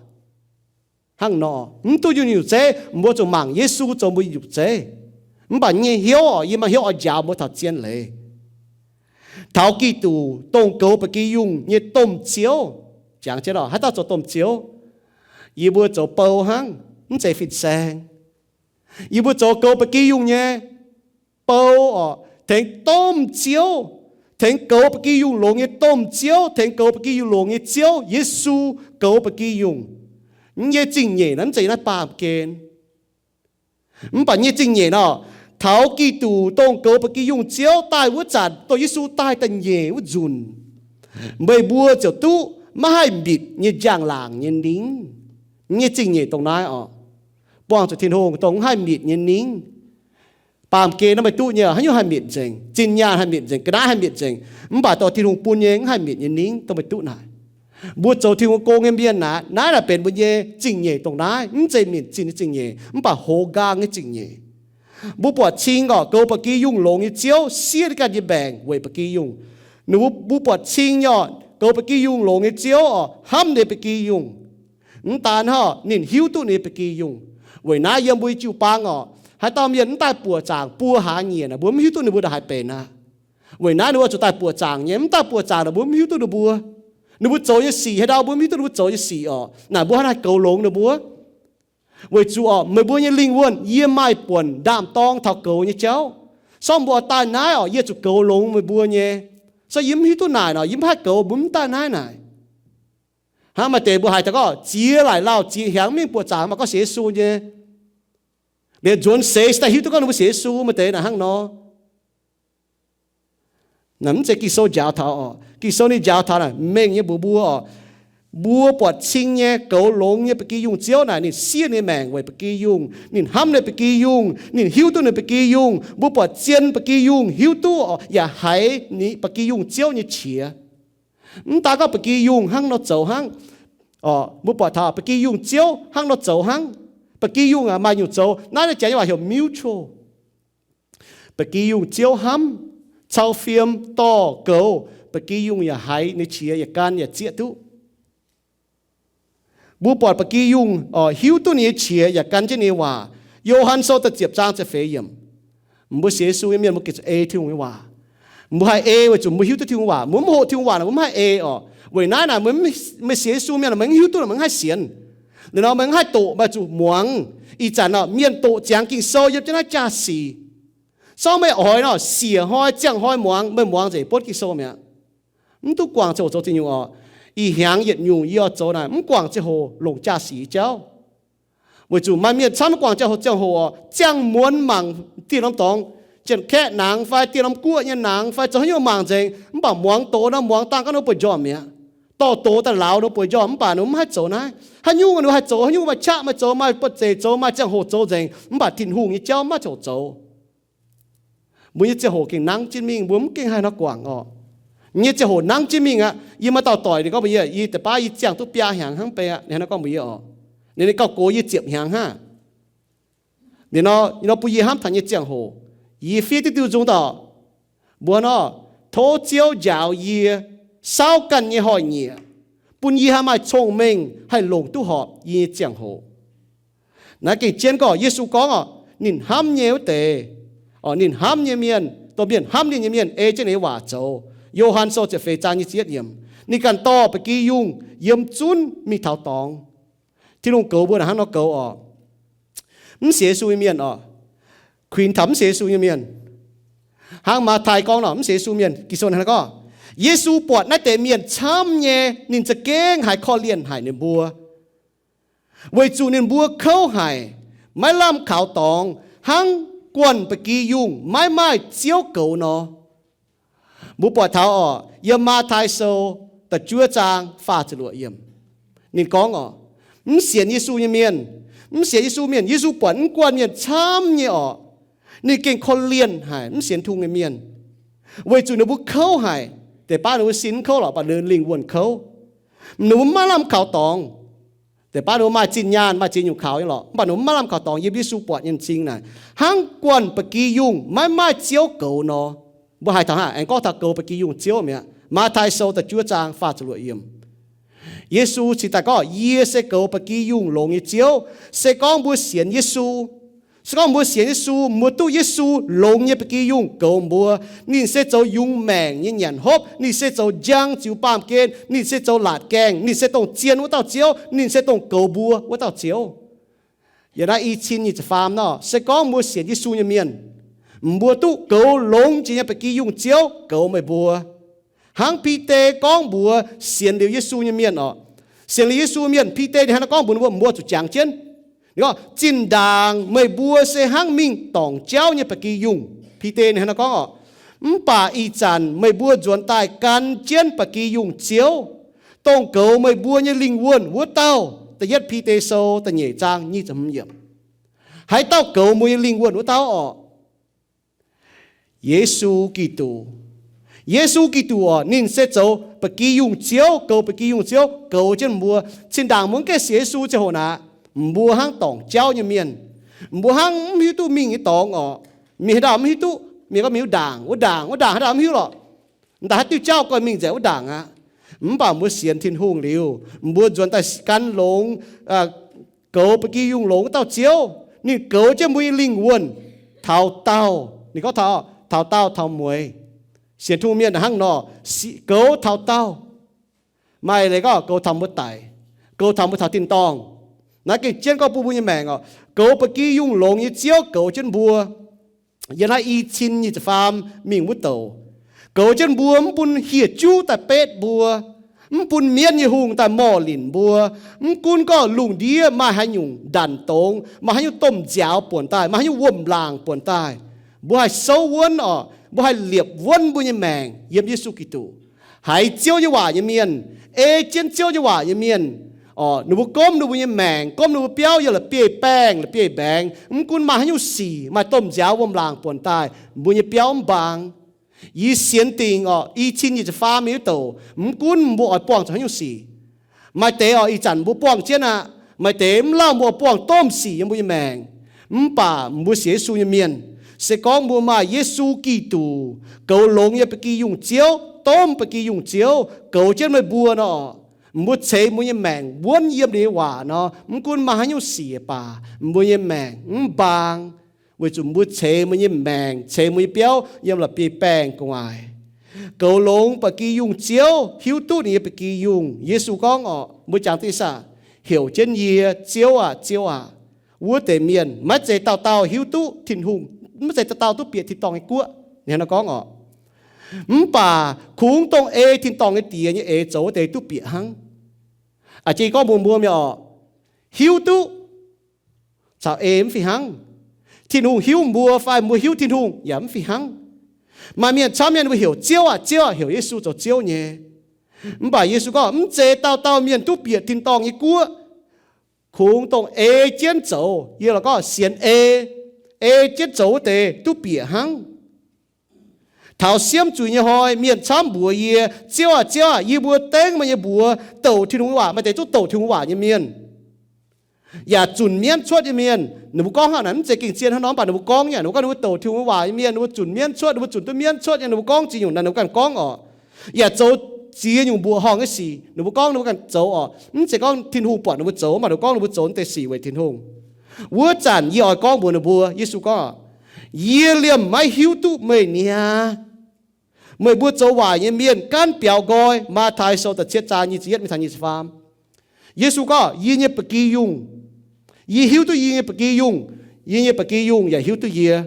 Hnangv nor, mv duqv yunh nyungc zeiv, mbuo zuqc mangc Yesu zoux mbuo nyungc zeiv. Mv baac nyei hnyouv oc, yie maaih hnyouv oix njaaux mbuo taux zien leiz. Taux Giduc, dongh goux ba'gi yungh nyei domh Ziouv. Jangx jienv oc, haaix dauh zoux domh Ziouv? Yie mbuo zoux bou hnangv, mv zeiz fin-saeng. Yie mbuo zoux goux ba'gi yungh nyei bou oc, tengx domh Ziouv, tengx goux ba'gi yungh longx nyei domh Ziouv, tengx goux ba'gi yungh longx nyei Ziouv, Yesu, goux ba'gi yungh. Nyei zingh nyeic naaiv mv zeiz naaiv baamh gen. Mv baac nyei zingh nyeic nor, taux Giduc dongh goux ba'gi yungh Ziouv daaih wuov zanc, dongh Yesu daaih da'nyeic wuov nzunc, meih mbuo ziouc duqv maiv haih mitc nyei njang-laangc nyei ningv. Nyei zingh nyeic dongh naaiv oc. Buangh zuqc Tin-Hungh dongh mv haih mitc nyei ningv. Baamh gen naaiv meih duqv nyei, haaix nyungc haih mitc nzengc, zinh nyaanh haih mitc nzengc, ga'naaiv haih mitc nzengc, mv baac dongh Tin-Hungh bun nyei mv haih mitc nyei ningv dongh meih duqv naaic. Mbuo zoux Tin-Hungh gong nyei mienh naaic, naaiv naaic benx mbuo nyei zingh nyeic dongh naaiv, mv zeiz minc zinh nyei zingh nyeic, mv baac hoz nqaang nyei zingh nyeic. Mbuo buatc cing oc, goux ba'gi yungh longx nyei Ziouv siev ninh ganh nyei maengc weic ba'gi yungh. Ninh mbuo, mbuo buatc cing nyei oc, goux ba'gi yungh longx nyei Ziouv oc, hnamv ninh ba'gi yungh. Mv daan hnangv, ninh hiuv duqv ninh ba'gi yungh. Weic naaiv yiem mbuo jiu-baang oc, haaix dauh mienh mv daaih buoqc zaangc buo hlaax nyieqc naaic, mbuo mv hiuv duqv ninh mbuo ndongc haaix benx aqv. Weic naaiv ninh mbuo zuqc daaih buoqc zaangc nyei, mv daaih buoqc zaangc naaic mbuo mv hiuv duqv ninh mbuo. Ninh mbuo zoux nyei sic haaix ndau mbuo mv hiuv duqv ninh mbuo zoux nyei sic oc. Naaic mbuo hnangv naaiv goux longx ninh mbuo. Weic zuqc oc, meih mbuo nyei lingh wuonh yie maaih buonc ndaam-dorng taux goux nyei jauv. Sortv mbuo oix daaih naaiv oc, yie zuqc goux longx meih mbuo nyei. Sortv yie mv hiuv duqv naaic nor, yie mv haih goux, mbuo mv daaih naaiv naaic. Hnangv maaih deix mbuo haiz taux gorngv ziex laaic lauh ziex hnyangx mv mingh buoqc zaangc, mv baac gorngv sienx Yesu nyei. Liemh nzuonx seix daaih hiuv duqv gorngv ninh mbuo sienx Yesu, maaih deix naaic hnangv nor. Naaiv mv zeiz Ging-Sou njaaux taux oc. Ging-Sou ninh njaaux taux naaic mengh nyei mbuox mbuo oc. Mbuo buatc cing nyei, goux longx nyei ba'gi yungh Ziouv naaic, ninh siev ninh maengc weic ba'gi yungh, ninh hnamv ninh ba'gi yungh, ninh hiuv duqv ninh ba'gi yungh. Mbuo buatc zien ba'gi yungh hiuv duqv oc, yaac haiz ninh ba'gi yungh Ziouv nyei qiex. Mv daan gorngv ba'gi yungh hnangv nor zoux hnangv. Mbuo buatc taux ba'gi yungh Ziouv hnangv nor zoux hnangv. Ba'gi yungh maaih nyungc zoux, naaiv nyei jaax nyei waac heuc mutual. Ba'gi yungh Ziouv hnamv, cau fiem, dorh, goux, ba'gi yungh yaac haiz ninh qiex, yaac gan, yaac zieqv duqv. Mbuo buatc ba'gi yungh hiuv duqv ninh nyei qiex yaac gan jienv ninh nyei waac. Yo^han Sou da'ziepc zaang ziepc feix yiemc. Mbuo sienx Yesu nyei mienh mbuo gengh zuqc ei Tin-Hungh nyei waac. Mbuo haih ei weic zuqc mbuo hiuv duqv Tin-Hungh waac. Mbuo mv hoqc Tin-Hungh waac naaic, mbuo mv haih ei oc. Weic naaiv naaic, meih mv sienx Yesu mienh, meih mv hiuv duqv, meih mv haih sienx. Liuz nor meih mv haih doqc, meih zuqc muangx. Ih zanc nor mienh doqc ziangx Ging-Sou yiem jienv naaiv jaa-sic. Sorng meih oix nor, siec hnoi ziangh hnoi muangx, meih muangx nzengc buonv Ging-Sou mi'aqv. Mv duqv guangc ziangh hoc zoux zingh nyungc oc. Ih hnyangx yietc nyungc yie oix zoux naaic, mv guangc ziangh hoc longc jaa-sic jauv. Weic zuqc maaih mienh camv mv guangc ziangh hoc, ziangh hoc oc, ziangh muonz mangc dieh norm dorngx, Janx-Kaeqv nangx fai dieh norm guoqv nyei nangx fai zoux haaix nyungc mangc nzengc, mv baac muangx doz nor muangx dangh gaax ninh bueix njormh mi'aqv. Dorh doz daaih lauz ninh bueix njormh, mv baac ninh mv haih zoux naaiv. Haaix nyungc ninh haih zoux, haaix nyungc maaih qaqv maaih zoux, maaih qaqv maaih zoux, maaih ziangh hoc zoux nzengc, mv baac Tin-Hungh nyei jauv mv maaih ziangh hoc zoux. Mbuo nyei ziangh hoc gengh nangv jienv mingh, mbuo mv gengh haih nor guangc oc. Nyei ziangh hoc nangv jienv mingh aqv. Yie maaih dauh doic ninh gorngv mbuox yie, yie deix baav yie ziangh duqv biaa hnyangx hnangv bei aqv, ninh hnangv nor gorngv mbuox yie oc. Ninh, ninh gauh gox yie ziepc hnyangx hnangv. Ninh nor, nor bun yie hnamv taux nyei ziangh hoc, yie fiev diuv diuh nzung daaih, mbuo nor, tov Ziouv njaaux yie, saauv ganh nyei hnoi-nyieqc, bun yie haih maaih cong-mengh haih longc duqv horpc yie nyei ziangh hoc. Naaiv gengh jienv gorngv Yesu gorngv oc, ninh hnamv nyei wuov deix, ninh hnamv nyei mienh, dongh mienh hnamv ninh nyei mienh ei jienv ninh nyei waac zoux. Yo^han Sou ziepc feix zaang nyic ziepc yietv yiemc. Ninh ganh dorh ba'gi yungh yiem zunv mingh taux dorngx. Tin-Hungh goux mbuo naaic hnangv nor goux oc. Mv sienx Yesu nyei mienh oc, kuinx taux mv sienx Yesu nyei mienh, Hnangv Matv^tai gorngv nor, mv sienx Yesu mienh, Ging-Sou hnangv naaiv gorngv, Yesu buatc naaiv deix mienh camv nyei, ninh za'gengh haiz korv-lienh haic ninh mbuo, weic zuqc ninh mbuo kouv haic, maiv lamh kaux dorngx, hnangv guanh ba'gi yungh maiv maaih Ziouv goux nor. Mbuo buatc taux orqc, yiem Matv^tai Sou da'juov zaang faah ziepc luoqc yiemc, ninh gorngv orqc, mv sienx Yesu nyei mienh, mv sienx Yesu mienh, Yesu buatc mv guanh mienh camv nyei orqc, ninh gengh korv-lienh haic, mv sienx Tin-Hungh nyei mienh, weic zuqc ninh mbuo kouv haic. Deix baav ninh mbuo sin mv kouv lorqc, mv baac ninh lingh wuonh kouv. Ninh mbuo maiv lamh kaux dorngx. Deix baav ninh mbuo maaih zinh nyaanh, maaih ziex nyungc kaux nyei lorqc, mv baac ninh mbuo maiv lamh kaux dorngx yiem Yesu buatc nyei m'zing naaic, hnangv guanh ba'gi yungh maiv maaih Ziouv goux nor. Mbuo haiz taux hnangv aengx gorngv taux goux ba'gi yungh Ziouv mi'aqv. Matv^tai Sou da'juov zaang faah ziepc luoqc yiemc, Yesu cingx daaih gorngv, Yie se goux ba'gi yungh longx nyei Ziouv. Se gorngv mbuo sienx Yesu, se gorngv mbuo sienx Yesu, mbuo duqv Yesu longx nyei ba'gi yungh goux mbuo, ninh se zoux yungz maengc nyei nyanc hopv, ninh se zoux njang ziux baamh gen, ninh se zoux laatc gaengh, ninh se dongh zien wuov dauh Ziouv, ninh se dongh goux mbuo wuov dauh Ziouv. Yiem naaiv i cin nyic ziepc faam nor, se gorngv mbuo sienx Yesu nyei mienh, mbuo duqv goux longx jiex nyei ba'gi yungh Ziouv goux meih mbuo. Hnangv Bide gorngv mbuox sienx liuz Yesu nyei mienh orqc, sienx liuz Yesu mienh, Bide ninh hnangv naaiv gorngv mbuox ninh mbuo, mbuo zuqc jangx jienv. Ninh gorngv, zinh ndaangc meih mbuo se hnangv mingh dorngc jauv nyei ba'gi yungh. Bide ninh hnangv naaiv gorngv orqc, mv baac ih zanc meih mbuo nzuonx daaih gan jienv ba'gi yungh Ziouv, dongh goux meih mbuo nyei lingh wuonh wuov dauh. Da'yietv Bide Sou da'nyeic zaang nyic ziepc hmz yiemc. Haaix dauh goux mbuo nyei lingh wuonh wuov dauh orqc? Yesu Giduc. Yesu Giduc orqc, ninh se zoux ba'gi yungh Ziouv, goux ba'gi yungh Ziouv, goux jienv mbuo. Zinh ndaangc mbuo mv gaengh sienx Yesu ziangh hoc naaic, mbuo hnangv dorngc jauv nyei mienh. Mbuo hnangv mv hiuv duqv mingh nyei dorngx orqc. Mienh haaix dauh mv hiuv duqv, mienh gorngv mingh wuov ndaangc, wuov ndaangc, wuov ndaangc, haaix dauh mv hiuv lorqc. Mv daaih haaix diuh jauv gorngv mingh nzengc wuov ndaangc aqv. Mv baac mbuo sienx Tin-Hungh liuz, mbuo nzuonx daaih gan longx, goux ba'gi yungh longx wuov dauh Ziouv. Ninh goux jienv mbuo nyei lingh wuonh taux daauh. Ninh gorngv taux, taux daauh taux mueiz. Sienx Tin-Hungh mienh hnangv nor, goux taux daauh. Maaih leiz gorngv goux taux mbuo daic, goux taux mbuo taux tin-dorngh. Naaiv gengh jienv gorngv bun mbuo nyei maengc orqc, goux ba'gi yungh longx nyei Ziouv goux jienv mbuo. Yiem naaiv i cin nyic ziepc faam mingh wuov douc, goux jienv mbuo, mv bun hieh juv daaih betv mbuo, mv bun mienv nyei hungh daaih morh linc mbuo. Mv gunv gorngv lungh ndiev maaih haaix nyungc ndanc dongz, maaih haaix nyungc domh nziaaux buonc daaih, maaih haaix nyungc wuom-laangc buonc daaih, mbuo haih souv wuonv orqc, mbuo haih liepc wuonv mbuo nyei maengc yiem Yesu Giduc. Haiz Ziouv nyei waac nyei mienh, ei jienv Ziouv nyei waac nyei mienh orqc, ninh mbuo gomv ninh mbuo nyei maengc, gomv ninh mbuo biauv yiem la'bieiv-baengh, la'bieiv-mbaengx. Mv gunv maaih haaix nyungc sic, maaih domh nziaaux wuom-laangc buonc daaih, mbuo nyei biauv mv mbaang. Yie sienx dingc orqc, i cin nyic ziepc faam mingh wuov douc, mv gunv mbuo oix buangh zuqc haaix nyungc sic. Maaih deix orqc, ih zanc mbuo buangh jienv aqv. Maaih deix mv lauh mbuo buangh domh sic yiem mbuo nyei maengc. Mv baac mbuo sienx Yesu nyei mienh, se gorngv mbuo maaih Yesu Giduc, goux longx nyei ba'gi yungh Ziouv, domh ba'gi yungh Ziouv goux jienv meih mbuo nor, mbuo ceix mbuo nyei maengc wuonv yiem ninh nyei waac nor, mv gunv maaih haaix nyungc sic baac, mbuo nyei maengc mv mbaang. Weic zuqc mbuo ceix mbuo nyei maengc, ceix mbuo nyei biauv yiem la'bieiv-baengh gu'nguaaic. Goux longx ba'gi yungh Ziouv, hiuv duqv ninh nyei ba'gi yungh. Yesu gorngv orqc, mbuo jangx diqv saah, heuc jienv yie, Ziouv aac, Ziouv aac, wuov deix mienh maiv zeiz dauh dauh hiuv duqv Tin-Hungh, maiv zeiz dauh dauh duqv bieqc tin-dorngh nyei guoqv. Ninh hnangv naaiv gorngv orqc. Mv baac kungx dongh ei tin-dorngh nyei diex nyei eix zoux wuov deix duqv bieqc hnangv. A'jang gorngv mbuox mbuo mi'aqv orqc, hiuv duqv caux ei mv fih hnangv. Tin-Hungh hiuv mbuo fai mbuo hiuv Tin-Hungh yaac mv fih hnangv. Maaih mienh camv mienh mbuo heuc Ziouv aac, Ziouv aac, heuc Yesu zoux Ziouv nyei. Mv baac Yesu gorngv, mv zeiz dauh dauh mienh duqv bieqc tin-dorngh nyei guoqv. Kungx dongh ei jienv zoux, yie lorqc gorngv sienx ei, ei jienv zoux wuov deix duqv bieqc hnangv. Taux siemv zuiz nyei hnoi, mienh camv mbuox yie, Ziouv aac, Ziouv aac, yie mbuo dengv meih nyei mbuox douc Tin-Hungh nyei waac. Maaih deix zungv douc Tin-Hungh waac nyei mienh, yaac zunc mienv cuotv nyei mienh. Ninh mbuo gorngv hnangv naaic mv zeiz gengh zien hnangv nor, mv baac ninh mbuo gorngv nyei, ninh mbuo gorngv ninh mbuo douc Tin-Hungh waac nyei mienh, ninh mbuo zunc mienv cuotv, ninh mbuo zunc duqv mienv cuotv nyei, ninh mbuo gorngv ziex nyungc naaic ninh mbuo ganh gorngv orqc. Yaac zoux ziex nyungc mbuoqc horngh nyei sic ninh mbuo gorngv ninh mbuo ganh zoux orqc. Mv zeiz gorngv Tin-Hungh buatc ninh mbuo zoux, mv baac ninh mbuo gorngv ninh mbuo zoux naaiv deix sic weic Tin-Hungh. Wuov zanc yie oix gorngv mbuox ninh mbuo, Yesu gorngv, yie liemh maiv hiuv duqv meih niaa. Meih mbuo zoux waaic nyei mienh gaanv biaux nqoi. Matv^tai Sou da'cietv zaang nyic ziepc yietv mingh taux nyic ziepc faam. Yesu gorngv, yie nyei ba'gi yungh, yie hiuv duqv yie nyei ba'gi yungh, yie nyei ba'gi yungh yaac hiuv duqv yie.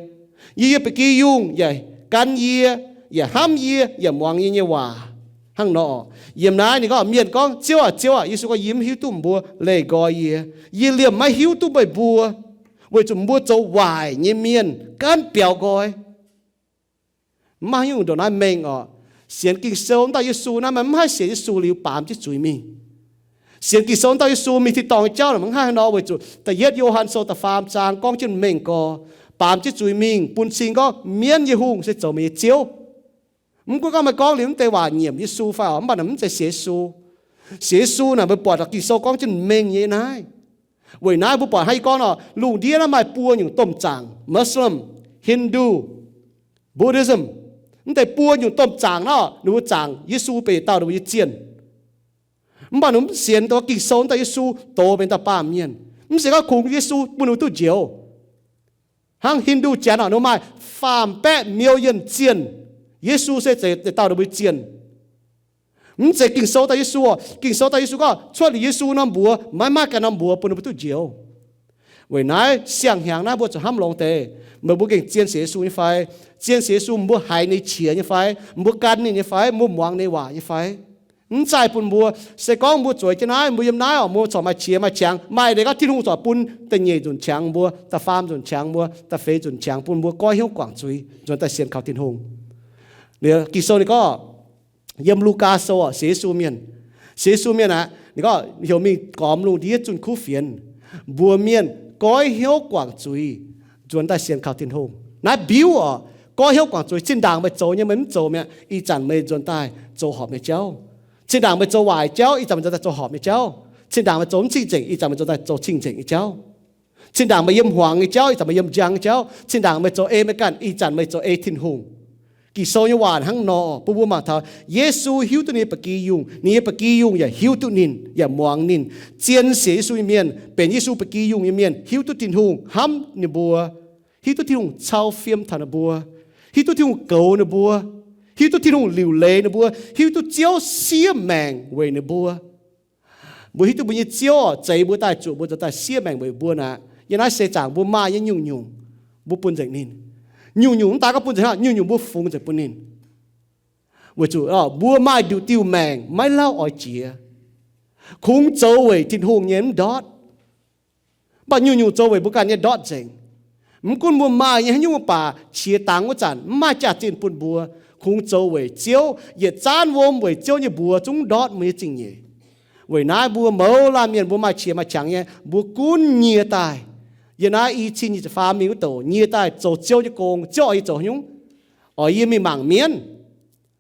Yie nyei ba'gi yungh yaac gan yie, yaac hnamv yie, yaac muangx yie nyei waac. Hnangv nor, yiem naaiv ninh gorngv, mienh gorngv, Ziouv aac, Ziouv aac. Yesu gorngv, Yie mv hiuv duqv meih mbuo leih nqoi yie. Yie liemh maiv hiuv duqv meih mbuo, weic zuqc meih mbuo zoux waaic nyei mienh, gaanv biaux nqoi. Mv maaih haaix nyungc ndongc naaiv mengh oc. Sienx Ging-Sou wuov dauh Yesu naaiv, maaih mv haih sienx Yesu liuz baamz jienv zuiz mingh. Sienx Ging-Sou wuov dauh Yesu mingh tin-dorngh nyei jauv naaic, mv haih haaix nor, weic zuqc da'yietv Yo^han Sou da'faam zaang gorngv jienv mengh gorx, baamz jienv zuiz mingh, bun cing gorngv mienv nyei hungh se zoux meih nyei Ziouv. Mv gunv gorngv meih gorngv liuz mv deix waac nyiemc Yesu fai oc, mv baac naaic mv zeiz sienx Yesu. Sienx Yesu naaic, meih buatc Ging-Sou gorngv jienv mengh nyei naaiv. Weic naaiv mbuo buatc hnangv yie gorngv nor, lungh ndiev naaiv maaih buo nyungc domh zaangc, Muslim, Hindu, Buddhism. Mv deix buo nyungc domh zaangc nor, ninh mbuo zaangc Yesu benx yietc dauh ninh mbuo nyei zienh. Mv baac ninh mv sienx dongh Ging-Sou wuov dauh Yesu doz benx dauh baamh mienh. Mv sienx gorngv kungx Yesu bun ninh mbuo duqv njoux. Hnangv Hindu janx oc, ninh maaih faam baeqv million zienh. Yesu se zeiz yietc dauh ninh mbuo nyei zienh. Mv zeiz Ging-Sou dauh Yesu oc. Ging-Sou dauh Yesu gorngv cuotv liuz Yesu norm mbuox maiv maaih ganh norm mbuox bun ninh mbuo duqv njoux. Weic naaiv siang-hnyangx naaiv mbuo zuqc hnamv longx deix. Meih mbuo gengh zien sienx Yesu nyei fai? Zien sienx Yesu, mbuo haiz ninh qiex nyei fai? Mbuo gan ninh nyei fai? Mbuo muangx ninh waac nyei fai? Mv zaih bun mbuo. Se gorngv mbuo zueiz jienv naaiv, mbuo yiem naaiv oc, mbuo corc maaih qiex maaih qangx, maaih leiz gorngv Tin-Hungh corc bun da'nyeic nzunc qangx mbuo, da'faam nzunc qangx mbuo, da'feix nzunc qangx bun mbuo goiv hnyouv guangc zuiz, nzuonx daaih sienx kaux Tin-Hungh. Liuz Ging-Sou ninh gorngv, yiem Lugaa Sou oc, sienx Yesu mienh, sienx Yesu mienh aqv, ninh gorngv heuc mingh gormx lungh ndiev zunh kuv fienx, mbuox mienh goiv hnyouv guangc zuiz, nzuonx daaih sienx kaux Tin-Hungh. Naaiv mbiuv oc, goiv hnyouv guangc zuiz. Zinh ndaangc meih zoux nyei meih mv zoux mi'aqv, ih zanc meih nzuonx daaih zoux horpc nyei jauv. Zinh ndaangc meih zoux waaic jauv, ih zanc meih nzuonx daaih zoux horpc nyei jauv. Zinh ndaangc meih zoux mv cing-nzengc, ih zanc meih nzuonx daaih zoux cing-nzengc nyei jauv. Zinh ndaangc meih yiem hmuangx nyei jauv, ih zanc meih yiem njang nyei jauv. Zinh ndaangc meih zoux ei maiv ganh, ih zanc meih zoux ei Tin-Hungh. Ging-Sou nyei waac hnangv nor bun mbuo mangc taux Yesu hiuv duqv ninh nyei ba'gi yungh, ninh nyei ba'gi yungh yaac hiuv duqv ninh, yaac muangx ninh. Zien sienx Yesu nyei mienh, benx Yesu ba'gi yungh nyei mienh, hiuv duqv Tin-Hungh hnamv ninh mbuo, hiuv duqv Tin-Hungh cau fiem taux ninh mbuo, hiuv duqv Tin-Hungh goux ninh mbuo, hiuv duqv Tin-Hungh liuc leiz ninh mbuo, hiuv duqv Ziouv siev maengc weic ninh mbuo. Mbuo hiuv duqv mbuo nyei Ziouv oc, zeix mbuo daaih, zuoqc mbuo nzuonx daaih siev maengc weic mbuo naaic. Yiem naaiv seix zaangc mbuo maaih nyei nyungc-nyungc mbuo bun nzengc ninh. Nyungc-nyungc mv daaih gorngv bun nzengc hnangv, nyungc-nyungc mbuo fungx nzengc bun ninh. Weic zuqc mbuo maaih nduqc diuh maengc maiv lauh oix jiex. Kungx zoux weic Tin-Hungh nyei mv ndortv. Mv baac nyungc-nyungc zoux weic mbuo ganh nyei ndortv nzengc. Mv gunv mbuo maaih nyei haaix nyungc mv baac qiex dangx wuov zanc mv maaih jaax-zinh bun mbuo. Kungx zoux weic Ziouv, yietc zaanv wuom weic Ziouv nyei mbuox zungv ndortv mbuo nyei zingh nyeic. Weic naaiv mbuo mouz laanh mienh mbuo maaih qiex maaih qangx nyei, mbuo gunv nyie daaih. Yiem naaiv i cin nyic ziepc faam mingh wuov douc nyie daaih zoux Ziouv nyei gong. Ziouv oix yie zoux haaix nyungc? Oix yie mingh mangc mienv?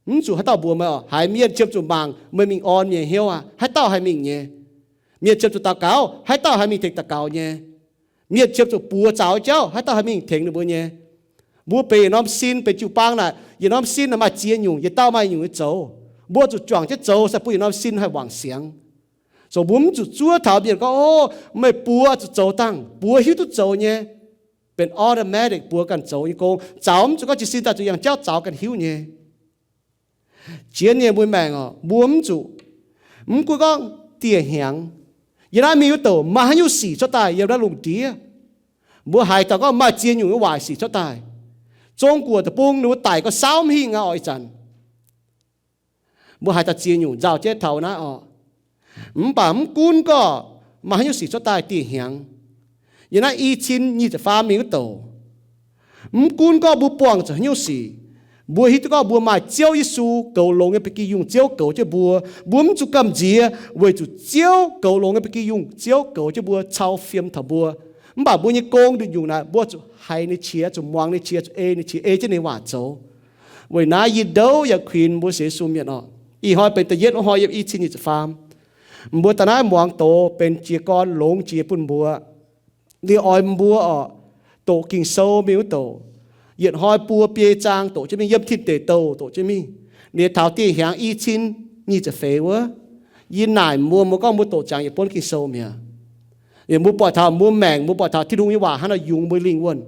Mv zuqc haaix dauh mbuox meih oc. Haiz mienh qiemx zuqc mangc, meih mingh orn mienh hnyouv aqv. Haaix dauh haih mingh nyei? Mienh qiemx zuqc daux gaux, haaix dauh haih mingh tengx daux gaux nyei? Mienh qiemx zuqc buoz zaux jauv, haaix dauh haih mingh tengx ninh mbuo nyei? Mbuo benx yietc norm sin, benx jiu-baang naaic, yietc norm sin naaic maaih ziex nyungc, yietc dauh maaih nyungc nyei zoux. Mbuo zuqc juangc jienv zoux, se bun yietc norm sin haih wangc siangx. So mbuo mv zuqc zuov taux mienh gorngv, O, meih buoz zuqc zoux dangh, buoz hiuv duqv zoux nyei. Benx automatic buoz ganh zoux nyei gong. Zaux mv zuqc gorngv jiez sin daaih zuqc yangh jauv zaux ganh hiuv nyei. Jienv nyei mbuo maengc oc, mbuo mv zuqc, mv gunv gorngv dieh hnyangx, yiem naaiv mingh wuov douc maaih haaix nyungc sic cuotv daaih yiem naaiv lungh ndiev. Mbuo haiz taux gorngv maaih ziex nyungc nyei waaic sic cuotv daaih. Zong-Guoqv deic-bung ninh mbuo daic gorngv saauv mv hingh aqv oc ih zanc. Mbuo haiz taux ziex nyungc nzauh jienv taux naaiv oc. Mv baac mv gunv gorngv maaih haaix nyungc sic cuotv daaih dieh hnyangx, yiem naaiv i cin nyic ziepc faam mingh wuov douc, mv gunv gorngv mbuo buangh zuqc haaix nyungc sic, mbuo hiuv duqv gorngv mbuo maaih Ziouv Yesu goux longx nyei ba'gi yungh. Ziouv goux jienv mbuo. Mbuo mv zuqc gamh nziex weic zuqc Ziouv goux longx nyei ba'gi yungh. Ziouv goux jienv mbuo, cau fiem taux mbuo. Mv baac mbuo nyei gong nduqc nyungc naaic, mbuo zuqc haiz ninh qiex, zuqc muangx ninh qiex, zuqc ei ninh qiex, ei jienv ninh waac zoux. Weic naaiv yie ndouv yaac kuinx mbuo sienx Yesu mienh oc. Ih hnoi benx da'yietv wuov hnoi yiem i cin nyic ziepc faam. Mbuo daaih naaiv muangx doz benx jiez gorn longx jiex bun mbuo. Liuz oix mbuo oc, doqc Ging-Sou mingh wuov douc, yietc hnoi buo biei zaang doqc jienv mingh, yiem Tin Deic Douh doqc jienv mingh. Liuz taux dieh hnyangx i cin nyic ziepc feix wuov, yie naaic mbuo, mbuo gorngv mbuo doqc ziangx yietc buonv Ging-Sou mi'aqv. Yie mbuo buatc taux mbuo maengc, mbuo buatc taux Tin-Hungh nyei waac hnangv nor yungz mbuo lingh wuonh.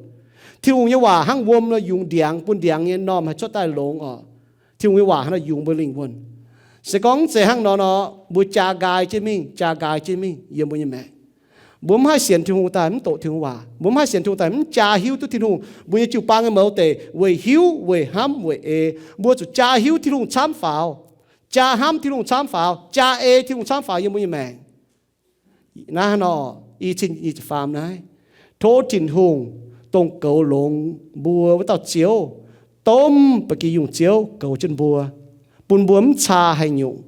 Tin-Hungh nyei waac hnangv wuom nor yungz ndiangx bun ndiangx nyei normh haih cuotv daaih longx oc. Tin-Hungh nyei waac hnangv nor yungz mbuo lingh wuonh. Se gorngv mv zeiz hnangv nor nor, mbuo jaa nqaai jienv mingh, jaa nqaai jienv mingh yiem mbuo nyei maengc. Mbuo mv haih sienx Tin-Hungh daaih mv doqc Tin-Hungh waac. Mbuo mv haih sienx Tin-Hungh daaih mv jaa hiuv duqv Tin-Hungh. Mbuo nyei jiu-baang nyei mouz deic weic hiuv, weic hnamv, weic ei. Mbuo zuqc jaa hiuv Tin-Hungh camv faaux. Jaa hnamv Tin-Hungh camv faaux. Jaa ei Tin-Hungh camv faaux yiem mbuo nyei maengc. Naaiv nor, i cin i ziepc faam naaiv, tov Tin-Hungh, dongh goux longx mbuo wuov dauh Ziouv, domh ba'gi yungh Ziouv goux jienv mbuo, bun mbuo mv caa haaix nyungc.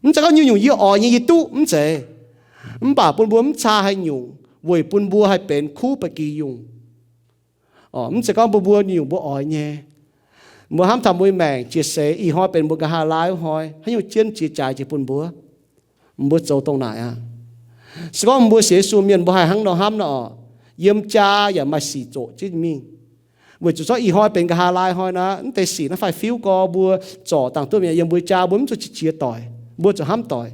Mv zeiz gorngv nyungc-nyungc yie oix nyei yie duqv, mv zeiz. Mv baac bun mbuo mv caa haaix nyungc, weic bun mbuo haih benx kuv ba'gi yungh. Mv zeiz gorngv mbuo mbuo nyungc mbuo oix nyei. Mbuo hnamv taux mbuo nyei maengc jiex seix, ih hnoi benx mbuo nqa'haav laai wuov hnoi, haaix nyungc jienv jiex jaaix jiex bun mbuo? Mbuo zoux dongh naaic aqv. Se gorngv mbuo sienx Yesu mienh, mbuo haih hnangv nor hnamv nor oc, yiem jaa yaac maaih sic zoqc jienv mingh. Weic zuqc zorqv ih hnoi benx nqa'haav laai hnoi naaic, mv deix sic naaiv fai fiuv gorx mbuo zorc dangh duqv mi'aqv. Yiem mbuo jaa mbuo mv zuqc qiex jiez doic, mbuo zuqc hnamv doic.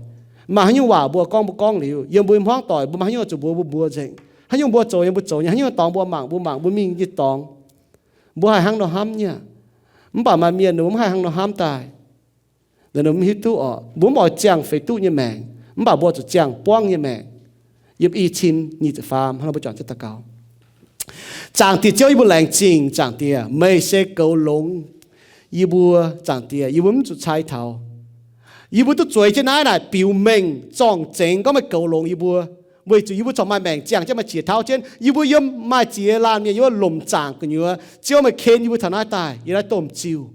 Maaih haaix nyungc waac mbuo gorngv, mbuo gorngv liuz. Yiem mbuo hmuangv doic mbuo maaih haaix nyungc zuqc mbuox mbuo mbuo nzengc. Haaix nyungc mbuo zoux nyei mbuo zoux nyei, haaix nyungc dorngx mbuo mangc mbuo mangc, mbuo mingh nyei dorngx. Mbuo haih hnangv nor hnamv nyei. Mv baac maaih mienh ninh mbuo mv haih hnangv nor hnamv daaih. Ninh mbuo mv hiuv duqv oc, mbuo mv oix ziangh feix duqv nyei maengc, mv baac mbuo zuqc ziangh buangv nyei maengc. Yiem i cin nyic ziepc faam hnangv nor mbuo juangc jienv daux gaux. Zaangc Diex Ziouv, yie mbuo laengz zingh. Zaangc Diex, meih se goux longx yie mbuo. Zaangc Diex, yie mbuo mv zuqc cai taux. Yie mbuo duqv zueiz jienv naaiv naaic biux mengh zorng-zengx gorngv meih goux longx yie mbuo, weic zuqc yie mbuo corc maaih maengc ziangh jienv, maaih ziex tauv jienv. Yie mbuo yiem maaih ziex laanh mienh yiem wuov lomc zaangc gu'nyuoz, Ziouv meih ken yie mbuo taux naaiv daaih yiem naaiv domh ziuh,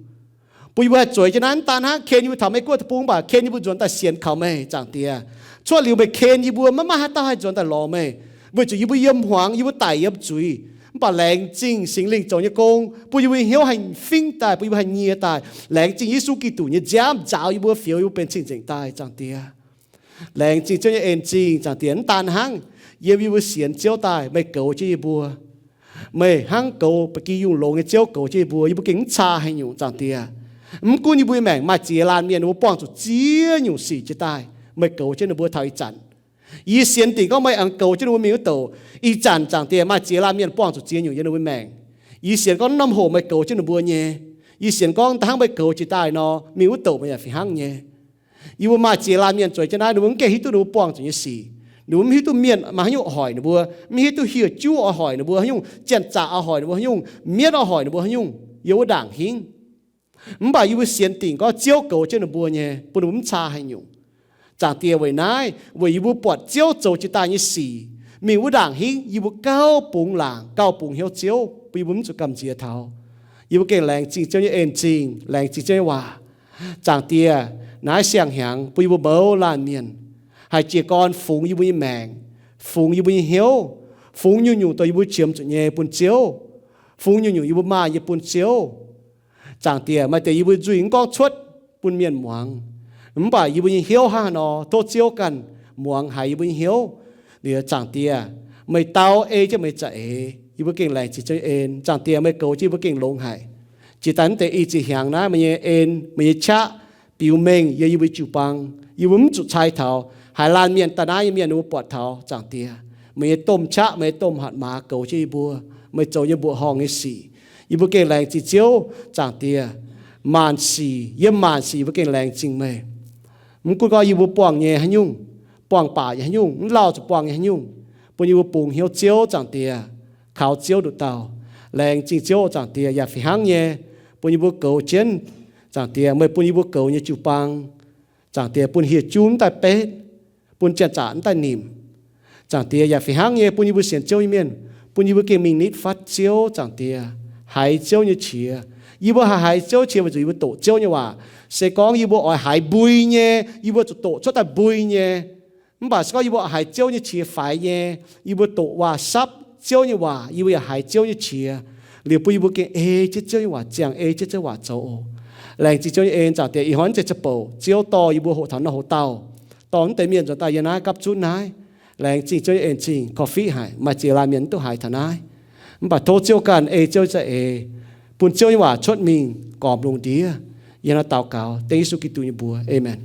bun yie mbuo haih zueiz jienv naaiv. Mv daan hnangv ken yie mbuo taux Meiv Guoqv Deic-Bung, mv baac ken yie mbuo nzuonx daaih sienx kaux meih, Zaangc Diex. Cuotv liuz meih ken yie mbuo, maiv maaih haaix dauh haih nzuonx daaih lorz meih, weic zuqc yie mbuo yiem hmuangx, yie mbuo daic yiem zuiz. Mv baac laengz zingh Singx Lingh zoux nyei gong, bun yie mbuo nyei hnyouv haih fingv daaih, bun yie mbuo haih nyie daaih. Laengz zingh Yesu Giduc nyei nziaamv nzaaux yie mbuo, fioux yie mbuo benx cing-nzengc daaih, Zaangc Diex. Laengz zingh Ziouv nyei en-zingh, Zaangc Diex. Mv daan hnangv yiem yie mbuo sienx Ziouv daaih, meih goux jienv yie mbuo. Meih hnangv goux ba'gi yungh longx nyei Ziouv goux jienv yie mbuo, yie mbuo gengh mv caa haaix nyungc, Zaangc Diex. Mv gunv yie mbuo nyei maengc maaih ziex laanh mienh ninh mbuo buangh zuqc ziex nyungc sic jiex daaih, meih goux jienv ninh mbuo taux ih zanc. Yie sienx dingc gorngv meih aengx goux jienv ninh mbuo mingh wuov douc. Ih zanc, Zaangc Diex, maaih ziex laanh mienh buangh zuqc ziex nyungc yiem ninh mbuo maengc. Yie sienx gorngv norm hoc meih goux jienv ninh mbuo nyei. Yie sienx gorngv da'hnangv meih goux jiex daaih nor, mingh wuov douc meih yaac fih hnangv nyei. Yie mbuo maaih ziex laanh mienh zueiz jienv naaiv, ninh mbuo mv gaengh hiuv duqv ninh mbuo buangh zuqc nyei sic. Ninh mbuo mv hiuv duqv mienh maaih haaix nyungc oix hoic ninh mbuo, mv hiuv duqv hieh juv oix hoic ninh mbuo haaix nyungc, janx-zaqc oix hoic ninh mbuo haaix nyungc, mienv oix hoic ninh mbuo haaix nyungc, yiem wuov ndaangc hingv. Mv baac yie mbuo sienx dingc gorngv Ziouv goux jienv ninh mbuo nyei, bun ninh mbuo mv caa haaix nyungc. Zaangc Diex, weic naaiv, weic yie mbuo buatc Ziouv zoux jiex daaih nyei sic, mingh wuov ndaangc hingv yie mbuo gauh bungx laangc, gauh bungx hnyouv Ziouv, bun yie mbuo mv zuqc gamh nziex taux. Yie mbuo gengh laengz zingh Ziouv nyei en-zingh, laengz zingh Ziouv nyei waac. Zaangc Diex, naaiv siang-hnyangx bun yie mbuo mouz laanh mienh haih jiez gorn fungx yie mbuo nyei maengc, fungx yie mbuo nyei hnyouv, fungx nyungc-nyungc dongh yie mbuo qiemx zuqc nyei bun Ziouv, fungx nyungc-nyungc yie mbuo maaih nyei bun Ziouv. Zaangc Diex, maaih deix yie mbuo nzuih mv gorngv cuotv bun mienh muangx, mv baac yie mbuo nyei hnyouv hnangv haaix nor, tov Ziouv ganh muangx haiz yie mbuo nyei hnyouv. Liuz Zaangc Diex, meih dau ei jienv meih za'eix, yie mbuo gengh laengz zingh Ziouv nyei en. Zaangc Diex, meih goux jienv yie mbuo gengh longx haic. Jiex daaih mv deix i ziex hnyangx naaiv, meih nyei en, meih nyei qaqv biux mengh yiem yie mbuo jiu-baang. Yie mbuo mv zuqc cai taux. Haaix laanh mienh daaih naaiv nyei mienh ninh mbuo buatc taux, Zaangc Diex, meih nyei domh qaqv, meih nyei domh hatc maaz goux jienv yie mbuo, meih zoux nyei mbuoqc horngh nyei sic. Yie mbuo gengh laengz zingh Ziouv, Zaangc Diex. Maanc sic, yiem maanc sic yie mbuo gengh laengz zingh meih. Mv gunv gorngv yie mbuo buangh nyei haaix nyungc, buangh baac nyei haaix nyungc, mv lauh zuqc buangh nyei haaix nyungc, bun yie mbuo bungx hnyouv Ziouv, Zaangc Diex, kaux Ziouv nduqc dauh. Laengz zingh Ziouv, Zaangc Diex, yaac fih hnangv nyei, bun yie mbuo goux jienv, Zaangc Diex, meih bun yie mbuo goux nyei jiu-baang, Zaangc Diex, bun hieh juv mv daaih betv, bun janx-zaqc mv daaih nimc. Zaangc Diex, yaac fih hnangv nyei, bun yie mbuo sienx Ziouv nyei mienh, bun yie mbuo gengh mingh nitv fatv Ziouv, Zaangc Diex, haiz Ziouv nyei qiex. Yie mbuo haih haiz Ziouv qiex weic zuqc yie mbuo doqc Ziouv nyei waac. Se gorngv yie mbuo oix haiz mbui nyei, yie mbuo zuqc doqc cuotv daaih mbui nyei. Mv baac se gorngv yie mbuo oix haiz Ziouv nyei qiex faix nyei, yie mbuo doqc waac-sapv Ziouv nyei waac, yie mbuo yaac haiz Ziouv nyei qiex. Liuz bun yie mbuo gengh ei jienv Ziouv nyei waac ziangh, ei jienv Ziouv waac zoux oc. Laengz zingh Ziouv nyei en, Zaangc Diex. Ih hnoi mv zeiz ziangh bouc, Ziouv dorh yie mbuo hoqc taux naaiv hoc dauh, dorh mv deix mienh nzuonx daaih yiem naaiv gapv zunv naaiv. Laengz zingh Ziouv nyei en-zingh, korv-fiqv haic, maaih ziex laanh mienh mv duqv haiz taux naaiv. Mv baac tov Ziouv ganh ei Ziouv za'eix, bun Ziouv nyei waac cuotv mingh gormx lungh ndiev. Yie hnangv naaiv daux gaux dengv Yesu Giduc nyei mbuox. Aamen.